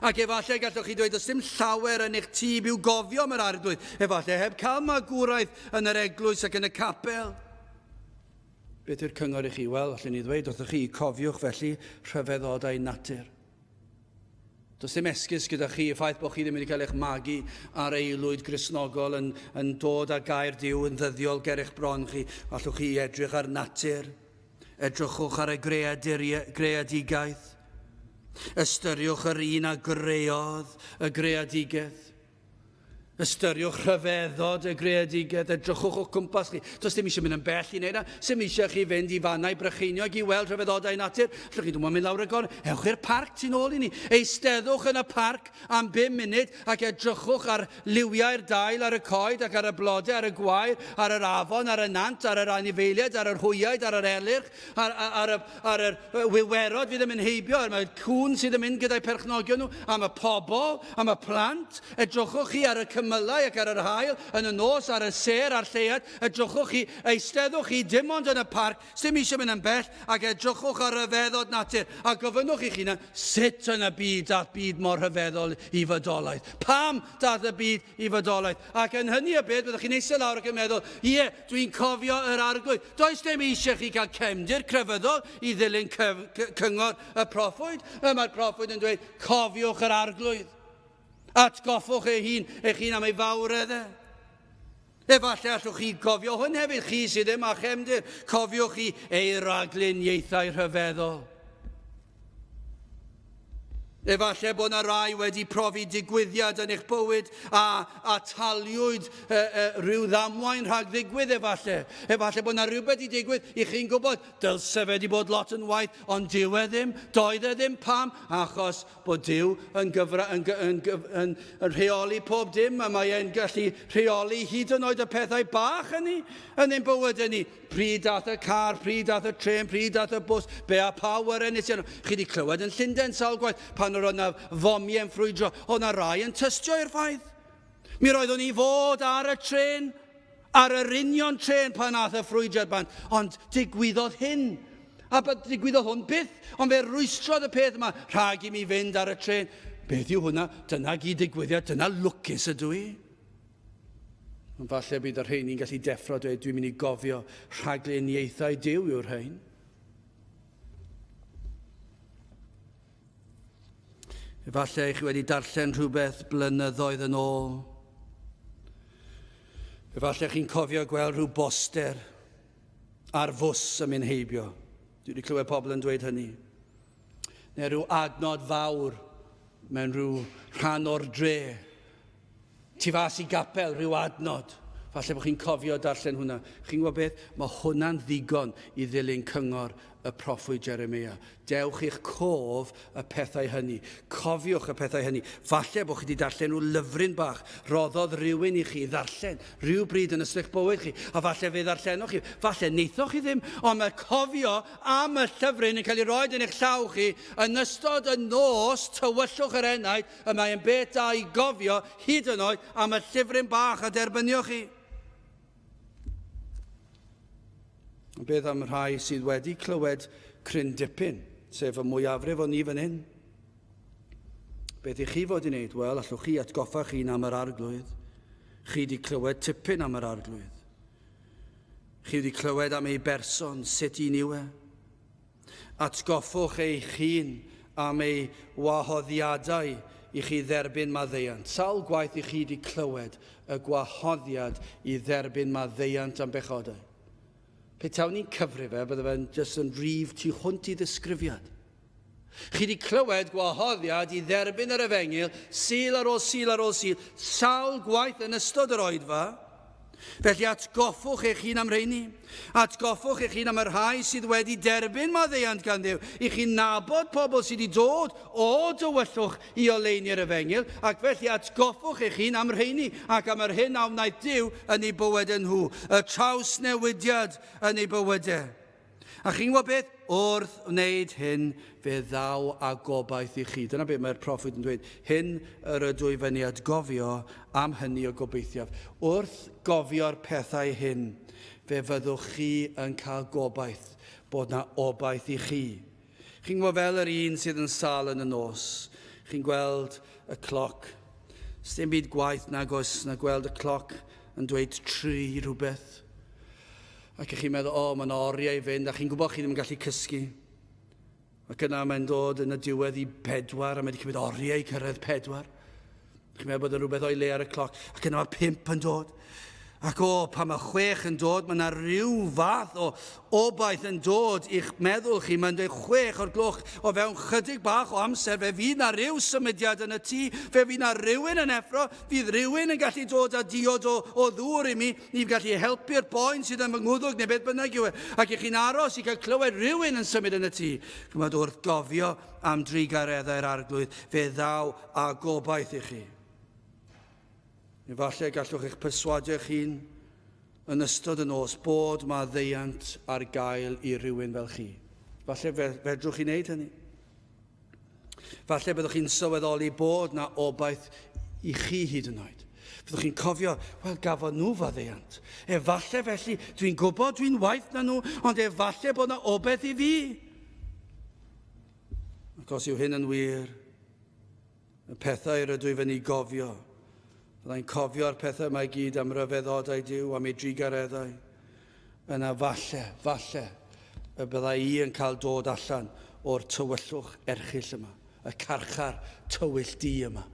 Speaker 1: Ac efallai gallwch chi dweud, does dim llawer yn eich tîb i'w gofio am yr arglwydd. Efallai heb cael magwraeth yn yr eglwys ac yn y capel. Beth yw'r cyngor i chi? Wel, allwn ni ddweud wrthych chi, cofiwch felly rhyfeddodau natur. Does dim esgus gyda chi y ffaith bod chi ddim wedi cael eich magu ar aelwyd Gristnogol yn, yn dod â gair Duw yn ddyddiol ger eich bron chi. Allwch chi edrych ar natur. Edrychwch ar y greadigaeth. Ystyriwch yr un a greodd y greadigaeth. Ystyriwch rhyfeddod y greadigaeth, edrychwch o'ch cwmpas chi. Does dim eisiau mynd yn bell i wneud yna. Sim eisiau chi fynd i fannau Brycheiniog i weld rhyfeddodau natur. Allwch chi ddim mynd lawr y gorn. Ewch i'r parc tu nôl i ni. Eisteddwch yn y parc am bum munud ac edrychwch ar liwiau'r dail ar y coed ac ar y blodau, ar y gwair, ar yr afon, ar y nant, ar yr anifeiliaid, ar yr hwyaid, ar yr elyrch, ar, ar, ar, y, ar yr wiwerod fydd yn mynd heibio, ar y cŵn sydd yn mynd gyda'i perchnogion nhw, am y pobl, am y plant. Edrychwch chi ar y cymylau ac ar yr haul, yn y nos, ar y sêr a'r lleuad, edrychwch chi, eisteddwch chi dim ond yn y parc, sdim eisiau mynd yn bell, ac edrychwch ar ryfeddod natur, a gofynnwch i'ch hunan, sut yn y byd daeth byd mor rhyfeddol i fodolaeth? Pam daeth y byd i fodolaeth? Ac yn hynny o beth, byddwch chi'n eistedd lawr ac yn meddwl, ie, dwi'n cofio yr Arglwydd. Does dim eisiau chi cael cefndir crefyddol i ddilyn cyngor y proffwyd. Mae'r proffwyd yn dweud, cofiwch yr Arglwydd. Atgoffwch ei hun, eich hun am ei fawredd e. Efallai allwch chi gofio hwn hefyd, chi sydd ddim â chefndir. Cofiwch chi ei ragluniaethau rhyfeddol. Efallai bod yna rai wedi profi digwyddiad yn eich bywyd a ataliwyd e, e, rhyw ddamwain rhag ddigwydd efallai. Efallai bod yna rhywbeth i digwydd i chi'n gwybod, dylse fe wedi bod lot yn waith, ond dyw e ddim, doedd e ddim, pam? Achos bod Duw yn, gyfra, yn, yn, yn, yn rheoli pob dim, a mae e'n gallu rheoli hyd yn oed y pethau bach yn ni, yn ein bywyd ni. Pryd dath y car, pryd dath y trên, pryd dath y bws, be a pa awyren nes i arno. Chi wedi clywed yn Llundain sawl gwaith pan yr oedd 'na fomiau yn ffrwydro, oedd 'na rai yn tystio i'r ffaith. Mi roeddwn i fod ar y trên, ar yr union trên pan ath y ffrwydriad bant, ond digwyddodd hyn. A digwyddodd hwn byth, ond fe rwystrodd y peth yma rhag i mi fynd ar y trên. Beth yw hwnna? Dyna gyd digwyddiad, dyna lwcus ydw i. Ond falle bydd y rheini'n gallu deffro dweud, dwi'n mynd i gofio rhagluniaethau Duw yw'r rhain. Efallai chi wedi darllen rhywbeth blynyddoedd yn ôl. Efallai chi'n cofio gweld rhyw boster ar fws yn mynd heibio. Dwi wedi clywed pobl yn dweud hynny. Neu rhyw adnod fawr mewn rhyw rhan o'r dre. Tu fas i gapel, rhyw adnod. Falle bod chi'n cofio darllen hwnna. Chi'n gwybod beth? Mae hwnna'n ddigon i ddilyn cyngor y proffwyd Jeremia. Dewch i'ch cof y pethau hynny. Cofiwch y pethau hynny. Falle bod chi wedi darllen rhyw lyfryn bach roddodd rhywun i chi ddarllen rhyw bryd yn ystod eich bywyd chi. A falle fe ddarllenoch chi. Falle wnaethoch chi ddim. Ond mae cofio am y llyfryn yn cael ei roed yn eich llaw chi yn ystod y nos tywyllwch yr enaid Y mae yn beth da i gofio, hyd yn oed, am y llyfryn bach a derbynioch chi. Ond beth am rhai sydd wedi clywed cryn dipyn, sef y mwyafrif o ni fan hyn? Beth i chi fod i wneud? Wel, allwch chi atgoffa chi'n am yr arglwydd. Chi wedi clywed tipyn am yr arglwydd. Chi wedi clywed am ei berson, sut un yw e. Atgoffwch eich hun am ei wahoddiadau i chi dderbyn maddeuant. Sawl gwaith i chi 'di clywed y gwahoddiad i dderbyn maddeuant am bechodau? Petawn i'n cyfrif e, bydde fe'n jyst yn rif tu hwnt i ddisgrifiad. Chi 'di clywed gwahoddiad i dderbyn yr efengyl Sul ar ôl Sul ar ôl Sul, sawl gwaith yn ystod yr oedfa. Felly atgoffwch eich hun am rheini. Atgoffwch eich hun am y rhai sydd wedi derbyn maddeuant gan Dduw. I chi nabod pobl sydd wedi dod o dywyllwch i oleuni'r efengyl, ac felly atgoffwch eich hun am rheini ac am yr hyn a wnaeth Duw yn eu bywydau nhw, y trawsnewidiad yn eu bywydau. A chi'n gwybod beth? Wrth wneud hyn, fe ddaw â gobaith i chi. Dyna beth mae'r proffwyd yn dweud. Hyn yr ydw i fyny atgofio, am hynny y gobeithiaf. Wrth gofio'r pethau hyn, fe fyddwch chi yn cael gobaith, bod na obaith i chi. Chi'n gwybod fel yr un sydd yn sâl yn y nos, chi'n gweld y cloc. Sdim byd gwaeth nag oes na gweld y cloc yn dweud tri rhywbeth. Ac ych chi'n meddwl, o, mae yna oriau i fynd, a chi'n gwybod chi ddim yn gallu cysgu. Ac yna mae'n dod yn y diwedd i bedwar, a mae wedi cymryd oriau i cyrraedd pedwar. Chi'n meddwl bod yna rhywbeth o'i le ar y cloc, ac yna mae pump yn dod. Ac o, pan mae chwech yn dod, mae yna rhyw fath o obaith yn dod i'ch meddwl chi. Mae'n dweud chwech o'r gloch o fewn chydig bach o amser, fe fydd na rhyw symudiad yn y tŷ, fe fydd na rhywun yn effro, fydd rhywun yn gallu dod â diod o, o ddŵr i mi, Ni'n gallu helpu'r boen sydd yn fy ngwddwg neu beth bynnag yw e. Ac i chi'n aros i gael clywed rhywun yn symud yn y tŷ. Chymod, wrth gofio am drugareddau'r Arglwydd, fe ddaw â gobaith i chi. Efallai gallwch eich perswadio eich hun yn ystod y nos bod maddeuant ar gael i rywun fel chi. Falle fedrwch chi wneud hynny. Falle byddwch chi'n sylweddoli bod na obaith i chi hyd yn oed. Byddwch chi'n cofio, wel, gafon nhw faddeuant. Efallai felly, dwi'n gwybod dwi'n waeth na nhw, ond efallai bod yna obaith i fi. Ac os yw hyn yn wir, y pethau rydw i fyny gofio, byddai'n cofio'r pethau yma i gyd am ryfeddodau Duw, am ei drugareddau, yna falle, falle, y byddai i yn cael dod allan o'r tywyllwch erchyll yma, y carchar tywyll du yma.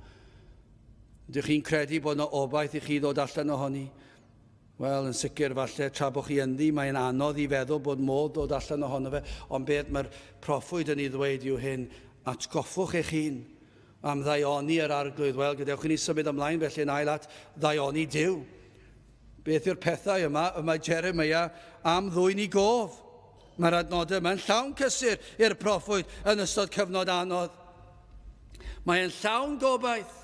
Speaker 1: Ydych chi'n credu bod yna obaith i chi ddod allan ohoni? Wel, yn sicr, falle tra bod chi ynddi, mae'n anodd i feddwl bod modd dod allan ohono fe, ond beth mae'r proffwyd yn ei ddweud yw hyn, atgoffwch eich hun am ddaioni yr arglwydd. Wel, gadewch i ni symud ymlaen felly yn ail at ddaioni Duw. Beth yw'r pethau yma y mae Jeremiah am ddwyn i gof? Mae'r adnodau yma'n llawn cysur i'r proffwyd yn ystod cyfnod anodd. Mae'n llawn gobaith.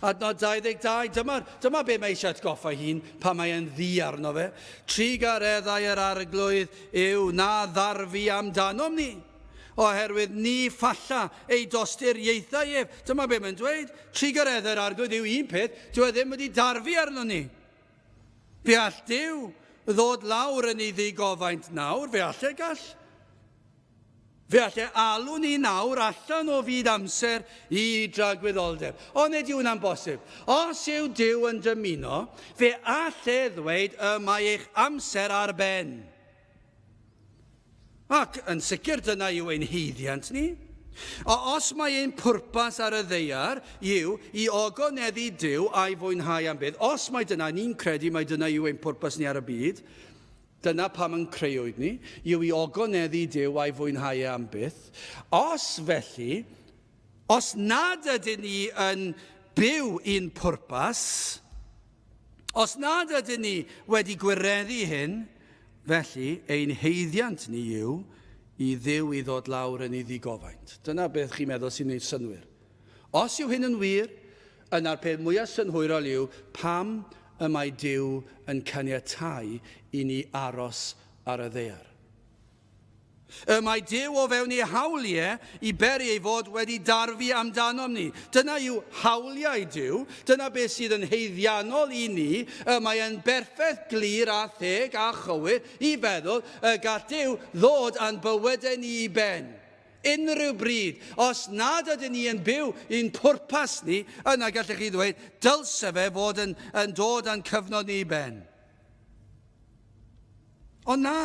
Speaker 1: Adnod 22, dyma, dyma be mae eisiau atgoffa hun pan mae e'n ddi arno fe. Trugareddau yr arglwydd yw na ddarfu amdanom ni, oherwydd ni ffalla ei dosturiaethau ef. Dyma be mae'n dweud. Trugareddau'r arglwydd yw un peth, dyw e ddim wedi darfu arno ni. Fe all Duw ddod lawr yn ei ddigofaint nawr, fe all e gall. Fe all e alw ni nawr allan o fyd amser i dragwyddoldeb. Ond nid yw hwnna'n bosib. Os yw Duw yn dymuno, fe all e ddweud y mae eich amser ar ben. Ac yn sicr dyna yw ein haeddiant ni. A os mae ein pwrpas ar y ddaear yw i ogoneddu Duw a'i fwynhau am byth, os mai dyna, ni'n credu mai dyna yw ein pwrpas ni ar y byd, dyna pam yn creuwyd ni, yw i ogoneddu Duw a'i fwynhau e am byth. Os felly, os nad ydyn ni yn byw i'n pwrpas, Os nad ydyn ni wedi gwireddu hyn, felly ein haeddiant ni yw i Dduw i ddod lawr yn ei ddigofaint. Dyna beth chi'n meddwl sy'n gwneud synnwyr. Os yw hyn yn wir, yna'r peth mwyaf synhwyrol yw pam y mae Duw yn caniatáu i ni aros ar y ddaear. Y mae Duw o fewn ei hawliau i beri ei fod wedi darfu amdanom ni. Dyna yw hawliau Duw, dyna beth sydd yn haeddiannol i ni, y mae yn berffaith glir a theg a chywir i feddwl y gall Duw ddod â'n bywydau ni i ben. Unrhyw bryd, os nad ydyn ni yn byw i'n pwrpas ni, yna gallech chi ddweud, dylse fe fod yn, yn dod â'n cyfnod ni i ben. Ond na.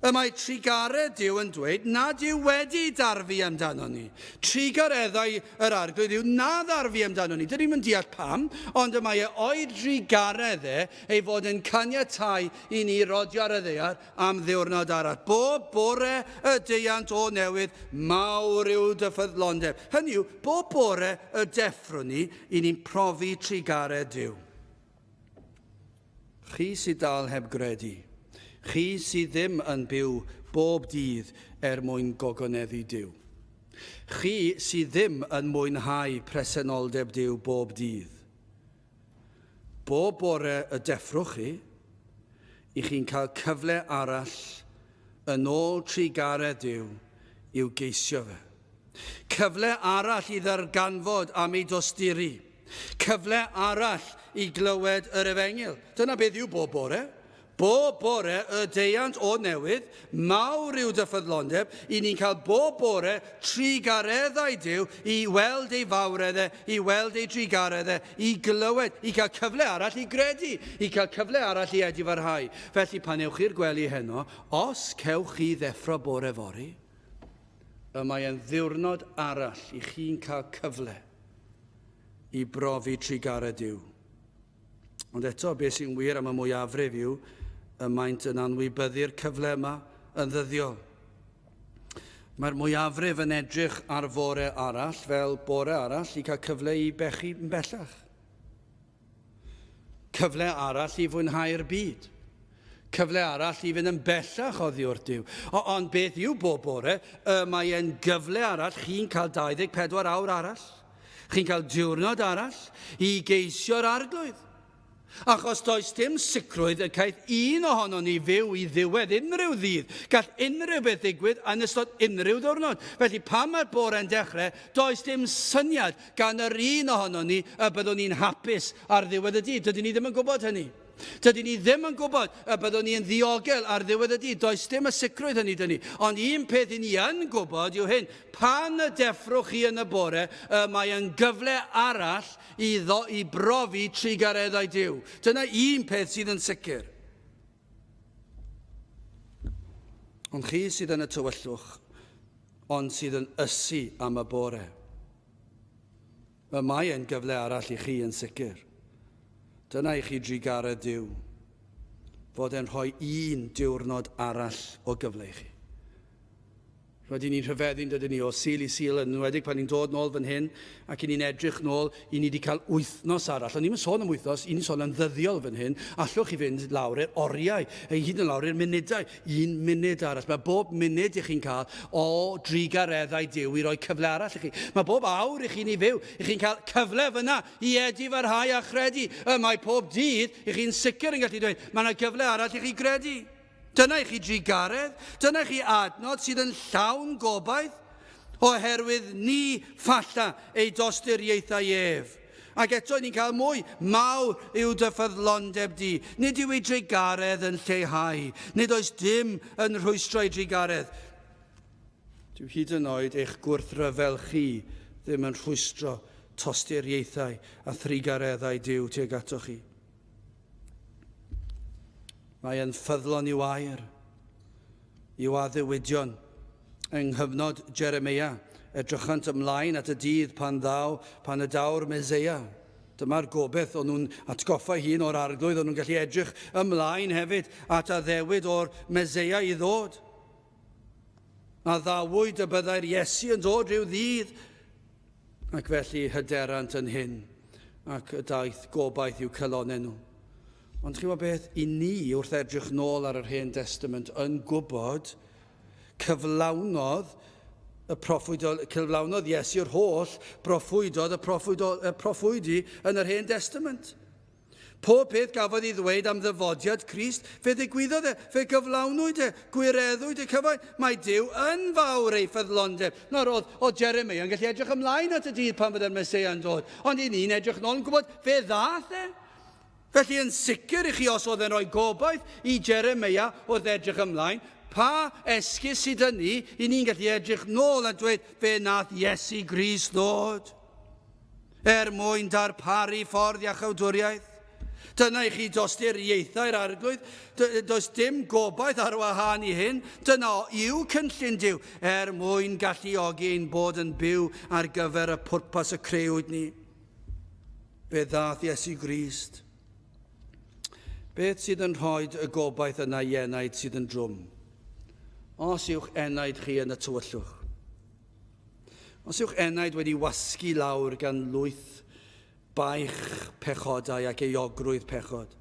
Speaker 1: Y mae trugaredd Duw yn dweud nad yw wedi darfu amdano ni. Trugareddau yr arglwydd yw na ddarfu amdano ni. Dyn ni'n mynd deall pam, ond y mae e o'i drugaredd e ei fod yn caniatau i ni rodio ar y ddaear am ddiwrnod arall. Bob bore y deuant o newydd, mawr yw dy ffyddlondeb. Hynny yw, bob bore y deffrwn ni, i ni'n profi trugaredd Duw. Chi sydd dal heb gredu. Chi sydd ddim yn byw bob dydd er mwyn gogoneddu Duw. Chi sydd ddim yn mwynhau presenoldeb Duw bob dydd. Bob bore y deffrwch chi, i chi'n cael cyfle arall yn ôl trugaredd Duw i'w geisio fe. Cyfle arall i ddarganfod am ei dosturi. Cyfle arall i glywed yr efengyl. Dyna beth yw bob bore. Bob bore y deuant o newydd, mawr yw dy ffyddlondeb, i ni'n cael bob bore trugareddau Duw i weld ei fawredd e, i weld ei drugaredd e, i glywed, i cael cyfle arall i gredu, i cael cyfle arall i edifarhau. Felly pan ewch i'r gwely heno, os cewch chi ddeffro bore fory, y mae e'n ddiwrnod arall i chi'n cael cyfle i brofi trugaredd Duw. Ond eto, beth sy'n wir am y mwyafrif yw y maent yn anwybyddu'r cyfle yma yn ddyddiol. Mae'r mwyafrif yn edrych ar fore arall fel bore arall i cael cyfle i bechu yn bellach. Cyfle arall i fwynhau'r byd. Cyfle arall i fynd yn bellach oddi wrth Duw. O, ond beth yw bob bore? Y mae e'n gyfle arall, chi'n cael 24 awr arall. Chi'n cael diwrnod arall i geisio'r arglwydd. Achos does dim sicrwydd y caiff un ohonon ni fyw i ddiwedd unrhyw ddydd. Gall unrhyw beth ddigwydd yn ystod unrhyw ddiwrnod. Felly pan mae'r bore'n dechrau, does dim syniad gan yr un ohonon ni y byddwn ni'n hapus ar ddiwedd y dydd. Dydyn ni ddim yn gwybod hynny. Dydyn ni ddim yn gwybod y byddwn ni yn ddiogel ar ddiwedd y dydd. Does dim y sicrwydd hynny 'da ni. Ond un peth i ni yn gwybod yw hyn, pan y deffrwch chi yn y bore, y mae yn gyfle arall i, ddo, i brofi trugareddau Duw. Dyna un peth sydd yn sicr. Ond chi sydd yn y tywyllwch, ond sydd yn ysu am y bore. Y mae e'n gyfle arall i chi yn sicr. Dyna i chi drugaredd Duw, fod e'n rhoi un diwrnod arall o gyfle i chi. Rydyn ni'n rhyfeddu, yn dydyn ni, o Sul i Sul, yn enwedig pan ni'n dod nôl fan hyn ac i ni'n edrych nôl, i ni wedi cael wythnos arall. Ond ni'n sôn am wythnos, i ni'n sôn am ddyddiol fan hyn. Allwch chi fynd lawr i'r oriau, hyd yn lawr i'r munudau, un munud arall. Mae bob munud i chi'n cael o drugareddau Duw i roi cyfle arall i chi. Mae bob awr i chi'n ei fyw, i chi'n cael cyfle fyna i edifarhau a chredu. Y mae pob dydd i chi'n sicr yn gallu dweud, mae yna gyfle arall i chi gredu. Dyna i chi drugaredd, dyna i chi adnod sydd yn llawn gobaith, oherwydd ni falla ei dosturiaethau ef. Ac eto, ni'n cael mwy, mawr yw dy ffyddlondeb di. Nid yw ei drugaredd yn lleihau. Nid oes dim yn rhwystro ei drugaredd. Dyw hyd yn oed eich gwrthryfel chi ddim yn rhwystro tosturiaethau a thrugareddau Duw tuag atoch chi. Mae e'n ffyddlon i'w air, i'w addewidion. Yng nghyfnod Jeremeia, edrychant ymlaen at y dydd pan ddaw, pan y daw'r Meseia. Dyma'r gobaith o'n nhw'n atgoffa hun o'r Arglwydd, o'n nhw'n gallu edrych ymlaen hefyd at addewid o'r Meseia i ddod. Addawyd y byddai'r Iesu yn dod rhyw ddydd, Ac felly hyderant yn hyn, ac y daeth gobaith i'w calonnau nhw. Ond chi'n gwybod beth, i ni wrth edrych nôl ar yr Hen Destament yn gwybod cyflawnodd y proffwydol, cyflawnodd Iesu'r holl broffwydodd y, proffwydol, y proffwydi yn yr Hen Destament. Pob peth gafodd ei ddweud am ddyfodiad Crist, fe ddigwyddodd e, fe gyflawnwyd e, gwireddwyd y cyfan. Mae Duw yn fawr ei ffyddlondeb. Nawr, oedd, oedd Jeremia yn gallu edrych ymlaen at y dydd pan fydde'r Meseia yn dod, ond i ni'n edrych nôl yn gwybod fe ddath e. Felly yn sicr i chi os oedd e'n rhoi gobaith i Jeremia wrth edrych ymlaen, pa esgus sydd yn ni i ni'n gallu edrych nôl a dweud fe nath Iesu Grist ddod? Er mwyn darparu ffordd iachawdwriaeth. Dyna i chi dosturiaethau'r Arglwydd. Does dim gobaith ar wahân i hyn. Dyna yw cynllun Duw er mwyn galluogi ein bod yn byw ar gyfer y pwrpas y creuwyd ni. Fe ddaeth Iesu Grist. Beth sydd yn rhoi y gobaith yna i enaid sydd yn drwm? Os yw'ch enaid chi yn y tywyllwch. Os yw'ch enaid wedi wasgu lawr gan lwyth baich pechodau ac euogrwydd pechod,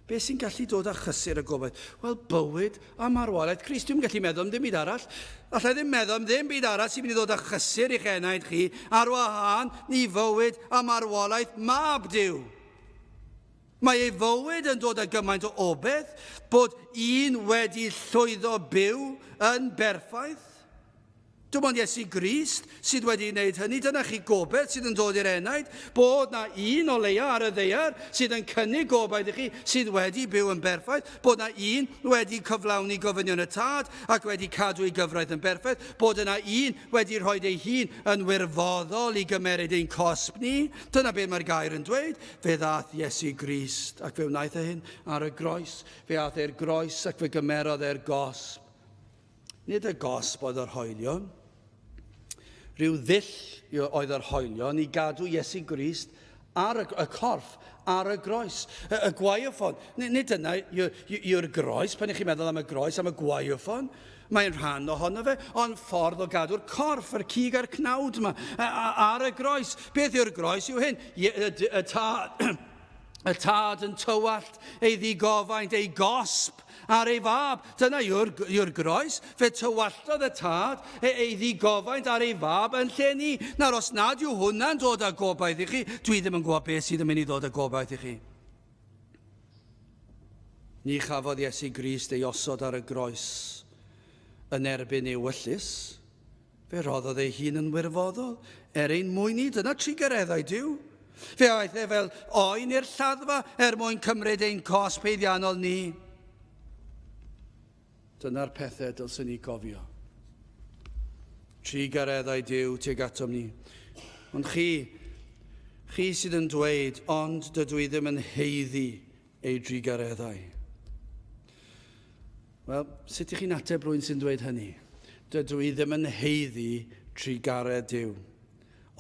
Speaker 1: beth sy'n gallu dod â chysur a gobaith? Wel, bywyd a marwolaeth Crist. Dwi'm yn gallu meddwl am ddim byd arall. Alla i ddim meddwl am ddim byd arall sy'n mynd i ddod â chysur i'ch enaid chi ar wahân i fywyd a marwolaeth Mab Duw. Mae ei fywyd yn dod â gymaint o obaith bod un wedi llwyddo byw yn berffaith. Dim ond Iesu Grist sydd wedi wneud hynny. Dyna chi gobaith sydd yn dod i'r enaid, bod na un o leia ar y ddaear sydd yn cynnig gobaith i chi, sydd wedi byw yn berffaith, bod na un wedi cyflawni gofynion y Tad ac wedi cadw ei gyfraith yn berffaith, bod yna un wedi rhoi ei hun yn wirfoddol i gymeryd ein cosb ni. Dyna beth mae'r gair yn dweud. Fe ddaeth Iesu Grist ac fe wnaeth e hyn ar y groes. Fe aeth e'r groes ac fe gymerodd e'r gosb. Nid y gosb oedd yr hoelion. Rhyw ddull oedd yr hoelion i gadw Iesu Grist ar y, y corff, ar y groes. Y, y gwaywffon. Nid dyna yw'r groes, pan ych chi'n meddwl am y groes, am y gwaywffon. Mae'n rhan ohono fe, ond ffordd o gadw'r corff, yr cig a'r cnawd yma, ar y groes. Beth yw'r groes yw hyn? Y, y, y, tad, y tad yn tywallt ei ddigofaint, ei gosb, ar ei fab. Dyna yw'r, yw'r groes. Fe tywalltodd y tad e, ei ddigofaint ar ei fab yn lle ni. Nawr, os nad yw hwnna'n dod â gobaith i chi, dwi ddim yn gwybod beth sydd yn mynd i ddod â gobaith i chi. Ni chafodd Iesu Grist ei osod ar y groes yn erbyn ei ewyllys. Fe roddodd ei hun yn wirfoddol er ein mwyn ni. Dyna trugareddau Duw. Fe aeth e fel oen i'r lladdfa er mwyn cymryd ein cosb haeddiannol ni. Dyna'r pethau dylswn ni gofio. Trugareddau Duw tuag atom ni. Ond chi, chi sydd yn dweud, ond dydw i ddim yn haeddu ei drugareddau. Wel, sut ych chi'n ateb rhywun sy'n dweud hynny? Dydw i ddim yn haeddu trugaredd Duw.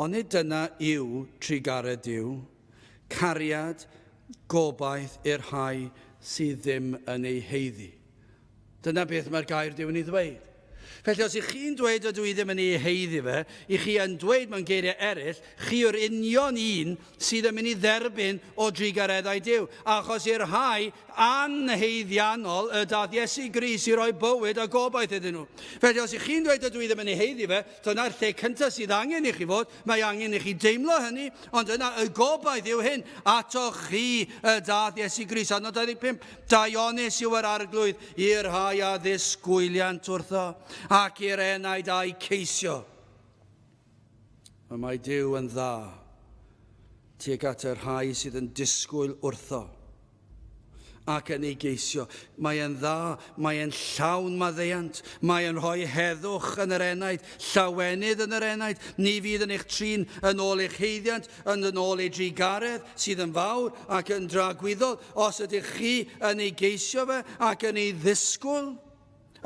Speaker 1: Onid dyna yw trugaredd Duw? Cariad, gobaith i'r rhai sydd ddim yn ei haeddu. Dyna beth mae'r gair Duw yn ei ddweud. Felly os ych chi'n dweud ydw i ddim yn ei haeddu fe, i chi yn dweud mewn geiriau eraill, chi yw'r union un sydd yn mynd i dderbyn o drugareddau Duw, achos i'r rhai anhaeddiannol y daeth Iesu Grist i roi bywyd a gobaith iddyn nhw. Felly os ych chi'n dweud ydw i ddim yn ei haeddu fe, dyna'r lle cyntaf sydd angen i chi fod, mae angen i chi deimlo hynny, ond yna y gobaith yw hyn, atoch chi y daeth Iesu Grist. Adnod 25, Daionus yw yr Arglwydd i'r rhai a ddisgwyliant wrtho, ac i'r enaid a'i ceisio. Y mae Duw yn dda tuag at y rhai sydd yn disgwyl wrtho ac yn ei geisio. Mae e'n dda, mae e'n llawn maddeuant, mae e'n rhoi heddwch yn yr enaid, llawenydd yn yr enaid. Ni fydd yn eich trin yn ôl eich haeddiant, ond yn ôl ei drugaredd sydd yn fawr ac yn dragwyddol. Os ydych chi yn ei geisio fe ac yn ei ddisgwyl,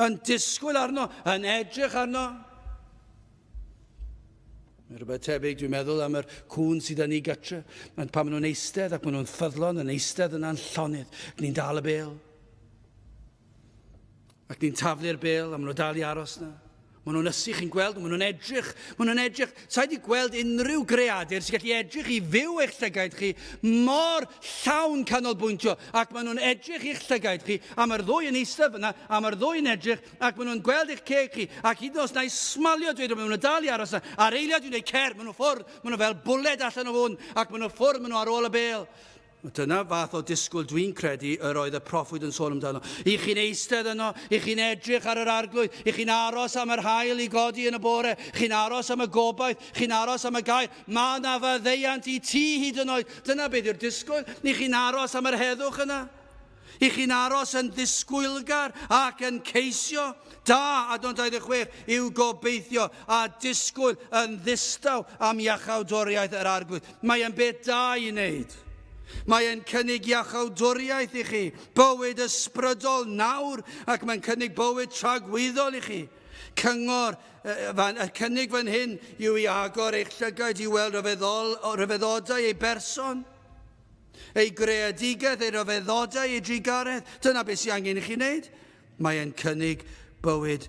Speaker 1: yn disgwyl arno, yn edrych arno. Mae rhywbeth tebyg, dwi'n meddwl, am yr cŵn sydd yn ei gytre. Mae'n pan maen nhw'n eistedd ac maen nhw'n ffyddlon yn eistedd yna'n llonydd. Ni'n dal y bêl. Ac ni'n taflu'r bêl a maen nhw dal i aros yna. Maen nhw'n ysu, chi'n gweld, maen nhw'n edrych, maen nhw'n edrych. Sa i wedi gweld unrhyw greadur sy'n gallu edrych i fyw eich llygaid chi mor llawn canolbwyntio. Ac maen nhw'n edrych i'ch llygaid chi, a mae'r ddwy yn eistedd fyna, a mae'r ddwy yn edrych, ac maen nhw'n gweld eich ceg chi, ac hyd yn oed os na i smalio dweud, maen nhw'n dal i aros yna. A'r eiliad dwi'n dweud cer, maen nhw ffwrdd, maen nhw fel bwled allan o hwn, ac maen nhw ffwrdd, maen nhw ar ôl y bêl. Dyna fath o disgwyl dwi'n credu yr oedd y proffwyd yn sôn amdano. I chi'n eistedd yno, i chi'n edrych ar yr arglwydd, i chi'n aros am yr haul i godi yn y bore, chi'n aros am y gobaith, chi'n aros am y gair. Mae yna faddeuant i ti hyd yn oed. Dyna beth yw'r disgwyl. I chi'n aros am yr heddwch yna. I chi'n aros yn ddisgwylgar ac yn ceisio. Da, adnod 26, yw gobeithio a disgwyl yn ddistaw am iachawdwriaeth yr Arglwydd. Mae e'n beth da i wneud. Mae e'n cynnig iachawdwriaeth i chi, bywyd ysbrydol nawr, ac mae'n cynnig bywyd tragwyddol i chi. Cyngor, y cynnig fan hyn yw i agor eich llygaid i weld rhyfeddodau ei berson. Ei greadigaeth, ei ryfeddodau, ei drugaredd. Dyna beth sy'n angen i chi wneud. Mae e'n cynnig bywyd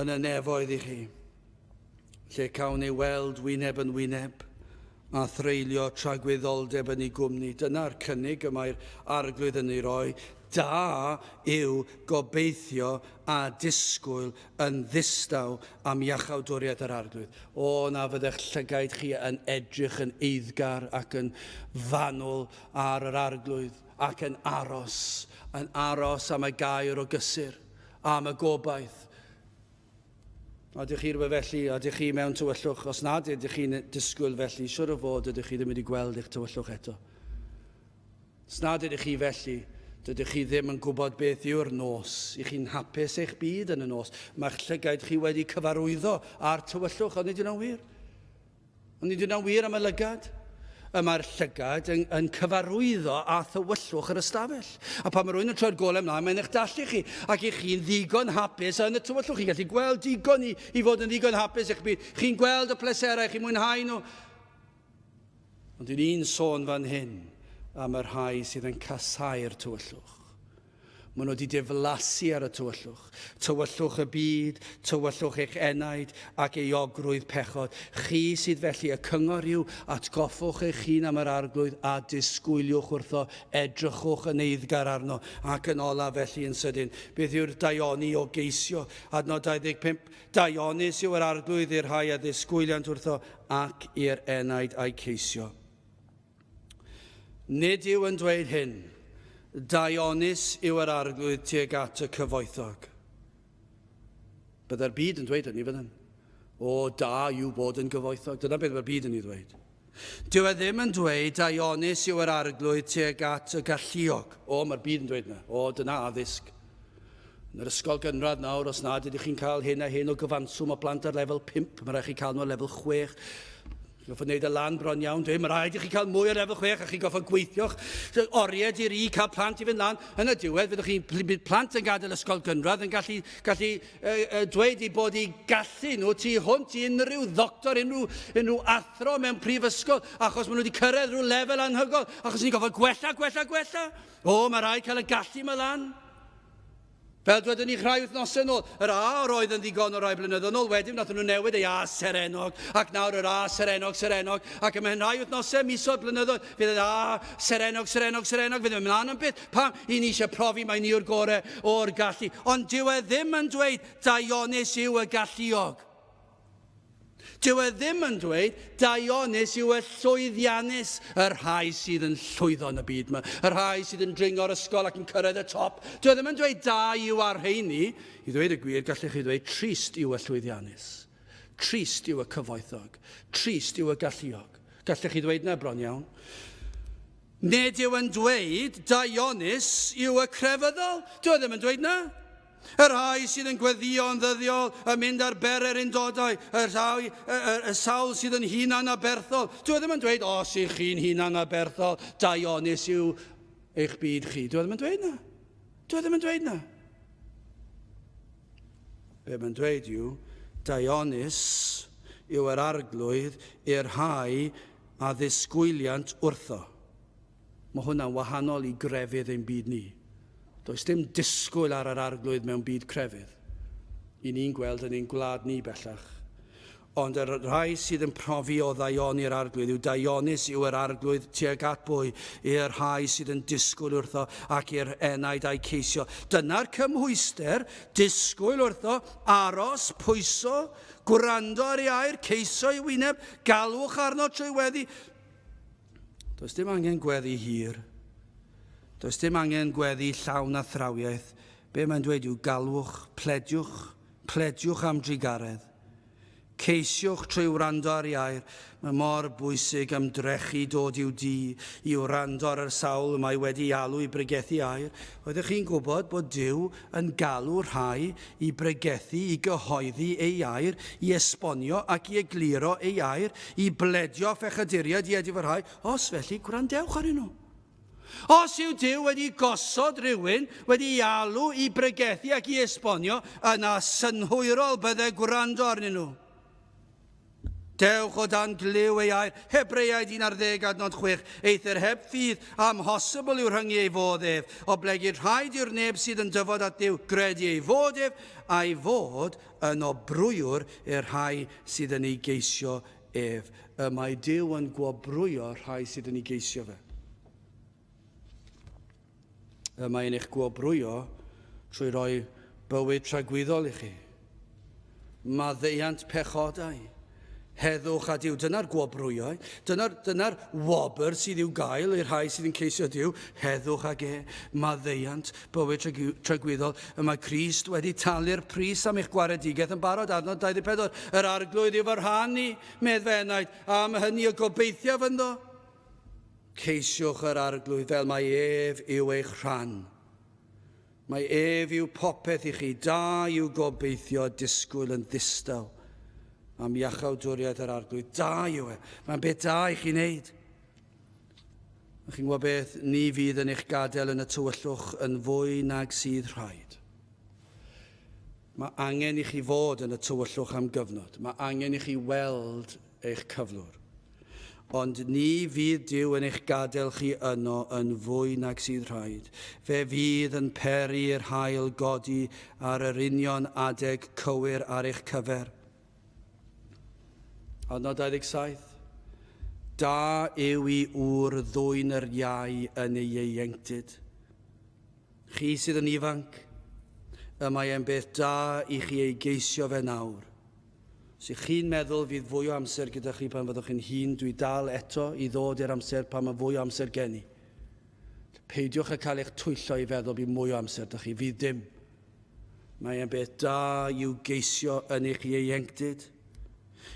Speaker 1: yn y nefoedd i chi, lle cawn ei weld wyneb yn wyneb a threulio tragwyddoldeb yn ei gwmni. Dyna'r cynnig y mae'r Arglwydd yn ei roi. Da yw gobeithio a disgwyl yn ddistaw am iachawdwriaeth yr Arglwydd. O, na fyddech llygaid chi yn edrych yn eiddgar ac yn fanwl ar yr Arglwydd, ac yn aros, yn aros am y gair o gysur, am y gobaith. A ydych chi rhywbeth felly, a ydych chi mewn tywyllwch? Os nad ydych chi'n disgwyl felly, siwr o fod ydych chi ddim wedi gweld eich tywyllwch eto. Os nad ydych chi felly, dydych chi ddim yn gwybod beth yw'r nos. Y'ch chi'n hapus eich byd yn y nos. Mae'ch llygaid chi wedi cyfarwyddo â'r tywyllwch, onid yna'n wir? Onid yna'n wir am y lygad? Y mae'r llygad yn, yn cyfarwyddo â thywyllwch yr ystafell. A pan mae rhywun yn troi'r golau ymlaen, mae'n eich dallu chi. Ac y'ch chi'n ddigon hapus yn y tywyllwch. Chi'n gallu gweld digon i, i fod yn ddigon hapus eich byd. Chi'n gweld y pleserau, chi'n mwynhau nhw. Ond dyn ni'n sôn fan hyn am y rhai sydd yn casáu'r tywyllwch. Maen nhw wedi diflasu ar y tywyllwch. Tywyllwch y byd, tywyllwch eich enaid ac euogrwydd pechod. Chi sydd felly, y cyngor yw, atgoffwch eich hun am yr Arglwydd a disgwyliwch wrtho, edrychwch yn eiddgar arno. Ac yn olaf felly yn sydyn, beth yw'r daioni o geisio? Adnod 25, Daionus yw yr Arglwydd i'r rhai a ddisgwyliant wrtho ac i'r enaid a'i ceisio. Nid yw yn dweud hyn Daionus yw yr arglwydd tuag at y cyfoethog. Byddai'r byd yn dweud hynny, fydden? O, da yw bod yn gyfoethog. Dyna beth mae'r byd yn ei ddweud. Dyw e ddim yn dweud daionus yw yr arglwydd tuag at y galluog. O, mae'r byd yn dweud yna. O, dyna addysg. Yn yr ysgol gynradd nawr, os nad ydych chi'n cael hyn a hyn o gyfanswm o blant ar lefel 5, mae rhaid chi cael nhw ar lefel 6. Chi'n goffod wneud y lan bron iawn, dweud, mae rhaid i chi cael mwy o lefel 6 a chi'n goffod gweithio'ch oriau di ri cael plant i fynd lan. Yn y diwedd, fyddwch chi'n bydd plant yn gadael ysgol gynradd yn gallu, gallu dweud i bod i gallu nhw tu hwnt i unrhyw ddoctor, unrhyw, unrhyw athro mewn prifysgol, achos maen nhw wedi cyrraedd rhyw lefel anhygoel, achos ni'n goffod gwella, gwella, gwella. O, mae rhaid cael y gallu yma lan. Fel dwedon ni rhai wythnosau nôl, yr A yr oedd yn ddigon o rai blynyddoedd nôl, wedyn wnaethon nhw newid ei A serennog, ac nawr yr A serennog, serennog, ac ymhen rhai wythnosau, misoedd, blynyddoedd, fydd yr A serennog, serennog, serennog, fydd yn mynd am byth. Pam? I ni eisiau profi mai ni yw'r gorau o'r gallu. Ond dyw e ddim yn dweud, daionus yw y galluog. Dyw e ddim yn dweud, daionus yw y llwyddiannus, y rhai sydd yn llwyddo yn y byd yma, y rhai sydd yn dringo'r ysgol ac yn cyrraedd y top. Dyw e ddim yn dweud da yw ar rheini. I ddweud y gwir, gallech chi ddweud trist yw y llwyddiannus. Trist yw y cyfoethog. Trist yw y galluog. Gallech chi ddweud na bron iawn. Nid yw yn dweud daionus yw y crefyddol. Dyw e ddim yn dweud na. Y rhai sydd yn gweddïo yn ddyddiol, yn mynd ar berer undodau, y rhai, y, y, y sawl sydd yn hunan aberthol. Dwi e ddim yn dweud, os ych chi'n hunan aberthol, daionus yw eich byd chi. Dwi e ddim yn dweud na. Dwi e ddim yn dweud na. Be mae'n dweud yw, daionus yw yr arglwydd i'r rhai a ddisgwyliant wrtho. Mae hwnna'n wahanol i grefydd ein byd ni. Does dim disgwyl ar yr Arglwydd mewn byd crefydd. I ni'n gweld yn ein gwlad ni bellach. Ond y rhai sydd yn profi o ddaioni'r Arglwydd yw daionus yw yr Arglwydd tuag at bwy? I'r rhai sydd yn disgwyl wrtho ac i'r enaid a'i ceisio. Dyna'r cymhwyster, disgwyl wrtho, aros, pwyso, gwrando ar ei air, ceisio ei wyneb, galwch arno trwy weddi. Does dim angen gweddi hir. Does dim angen gweddi llawn athrawiaeth. Be mae'n dweud yw galwch, plediwch, plediwch am drugaredd. Ceisiwch trwy wrando ar ei air. Mae mor bwysig ymdrechu dod i'w dŷ i wrando ar yr sawl y mae wedi alw i bregethu air. Oeddech chi'n gwybod bod Duw yn galw rhai i bregethu, i gyhoeddi ei air, i esbonio ac i egluro ei air, i bledio phechaduriaid i edifarhau, os felly, gwrandewch arnyn nhw. Os yw Duw wedi gosod rhywun, wedi ei alw i bregethu ac i esbonio, yna synhwyrol bydde gwrando arnyn nhw. Dewch o dan glyw ei air, Hebreaid 11 adnod 6, eithr heb ffydd, amhosibl yw rhyngu ei fodd ef, oblegid rhaid yw'r neb sydd yn dyfod at Dduw gredu ei fod ef, a'i fod yn obrwywr i'r rhai sydd yn ei geisio ef. Y mae Duw yn gwobrwyo rhai sydd yn ei geisio fe. Y mae'n eich gwobrwyo trwy roi bywyd tragwyddol i chi. Maddeuant pechodau, heddwch a Duw. Dyna'r gwobrwyo. Dyna'r dyna wobr sydd i'w gael i'r rhai sydd yn ceisio Duw. Heddwch ag e, maddeuant, bywyd tragwyddol. Y mae Crist wedi talu'r pris am eich gwaredigaeth yn barod. Adnod 24. Yr arglwydd yw fy rhan i, medd fy enaid, am hynny y gobeithiaf ynddo. Ceisiwch yr Arglwydd fel mai ef yw eich rhan. Mae ef yw popeth i chi, da yw gobeithio a disgwyl yn ddistaw am iachawdwriaeth yr Arglwydd. Da yw e. Mae'n beth da i chi wneud. A chi'n gwybod beth? Ni fydd yn eich gadael yn y tywyllwch yn fwy nag sydd rhaid. Mae angen i chi fod yn y tywyllwch am gyfnod. Mae angen i chi weld eich cyflwr. Ond ni fydd Duw yn eich gadael chi yno yn fwy nag sydd rhaid. Fe fydd yn peri i'r haul godi ar yr union adeg cywir ar eich cyfer. Adnod 27. Da yw i ŵr ddwyn yr iau yn ei ieuenctid. Chi sydd yn ifanc, y mae e'n beth da i chi ei geisio fe nawr. Os ych chi'n meddwl fydd fwy o amser gyda chi pan fyddwch chi'n hŷn, dwi dal eto i ddod i'r amser pan mae fwy o amser gen i. Peidiwch â cael eich twyllo i feddwl bydd mwy o amser 'da chi. Fydd dim. Mae e'n beth da i'w geisio yn eich ieuenctid.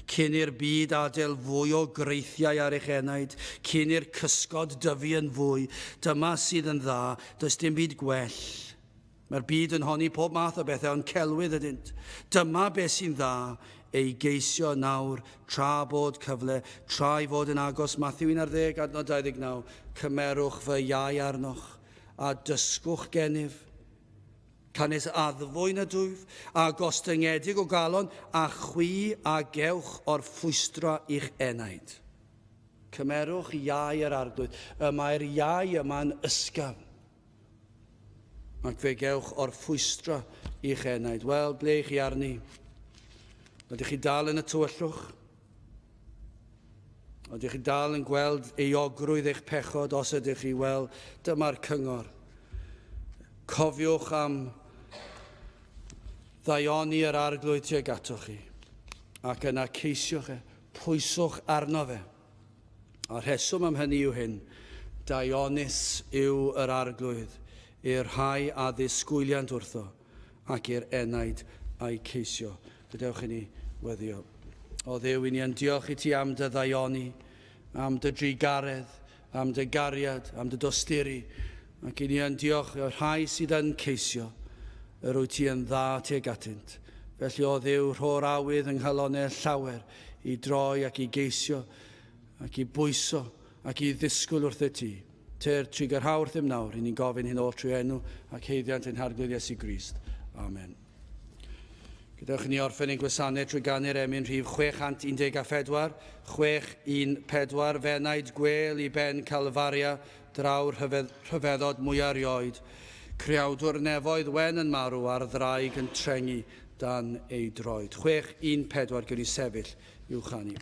Speaker 1: Cyn i'r byd adael fwy o greithiau ar eich enaid, cyn i'r cysgod dyfu yn fwy, dyma sydd yn dda, does dim byd gwell. Mae'r byd yn honni pob math o bethau, ond celwydd ydynt. Dyma beth sy'n dda, ei geisio nawr, tra bod cyfle, tra ei fod yn agos, Mathew 11, adnod 29, cymerwch fy iau arnoch, a dysgwch gennyf. Canys addfwyn ydwyf, a gostyngedig o galon, a chwi a gewch orffwystra i'ch enaid. Cymerwch iau yr Arglwydd. Y mae'r iau yma'n ysgafn. Ac fe gewch orffwystra i'ch enaid. Wel, ble i chi arni? Ydych chi dal yn y tywyllwch? Ydych chi dal yn gweld euogrwydd eich pechod? Os ydych chi, wel, dyma'r cyngor. Cofiwch am ddaioni yr arglwydd tuag atoch chi, ac yna ceisiwch e, pwyswch arno fe. A'r rheswm am hynny yw hyn, daionus yw yr arglwydd i'r rhai a ddisgwyliant wrtho, ac i'r enaid a'i ceisio. Gadewch i ni weddio. O Dduw, i ni yn diolch i ti am dy ddaioni, am dy drugaredd, am dy gariad, am dy dosturi, ac i ni yn diolch i'r rhai sydd yn ceisio, yr wyt ti yn dda tuag atynt. Felly, o Dduw, rho'r awydd yng nghalonau llawer i droi ac i geisio ac i bwyso ac i ddisgwyl wrthyt ti. Tyr, trugarhau wrthym nawr, i ni'n gofyn hyn oll trwy enw ac haeddiant ein Harglwydd Iesu Grist. Amen. Gadewch i ni orffen ein gwasanaeth trwy ganu'r emyn rhif 614, 614, Fenaid gwêl i ben Calfaria, draw'r rhyfedd, rhyfeddod mwyaf erioed. Creawdwr nefoedd wen yn marw a'r ddraig yn trengu dan ei droed. 614, gewn ni sefyll i'w chanu.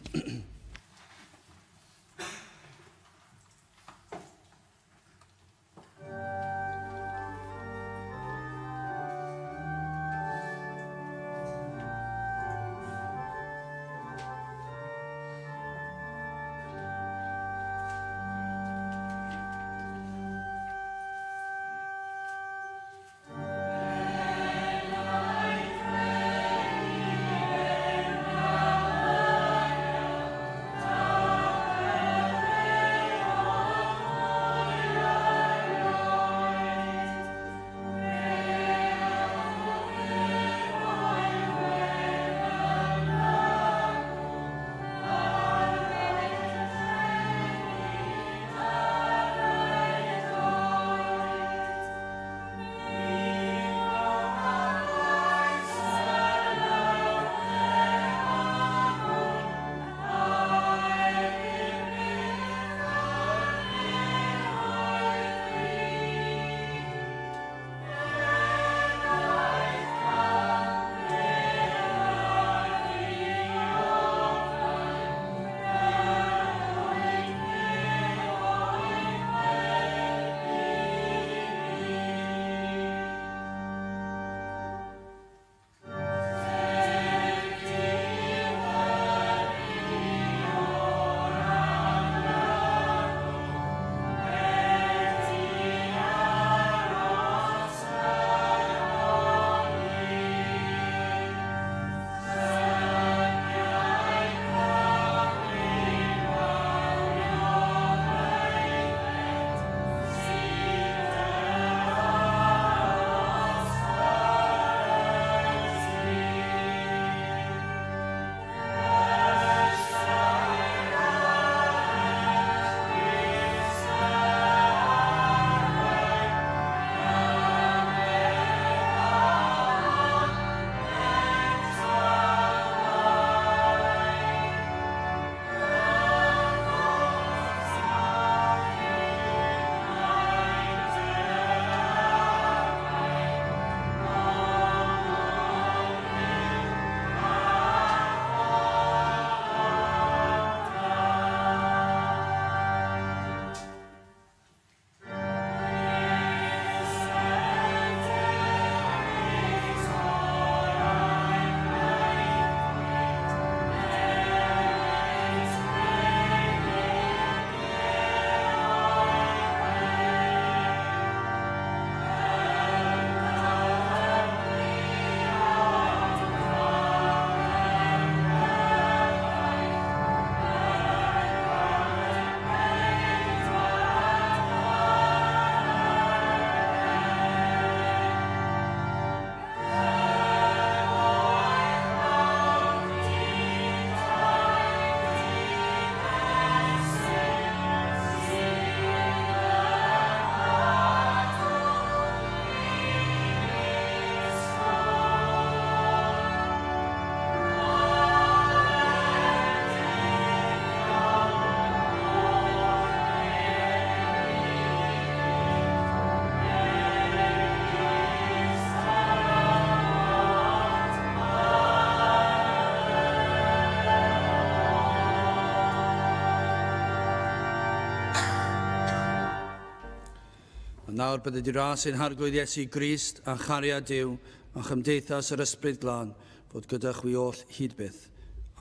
Speaker 1: A nawr bydded i ras ein Harglwydd Iesu Grist a chariad Duw a chymdeithas yr Ysbryd Glân fod gyda chwi oll hyd byth.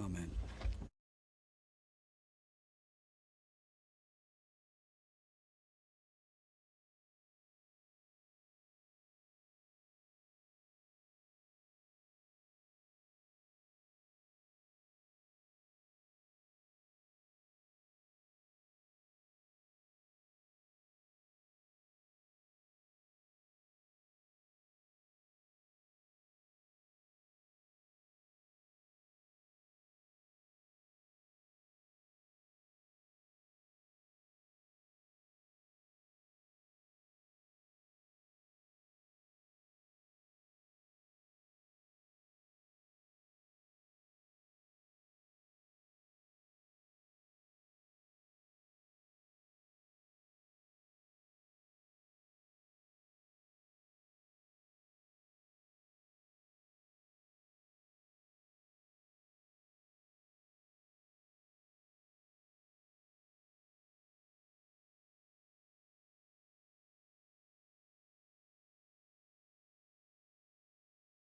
Speaker 1: Amen.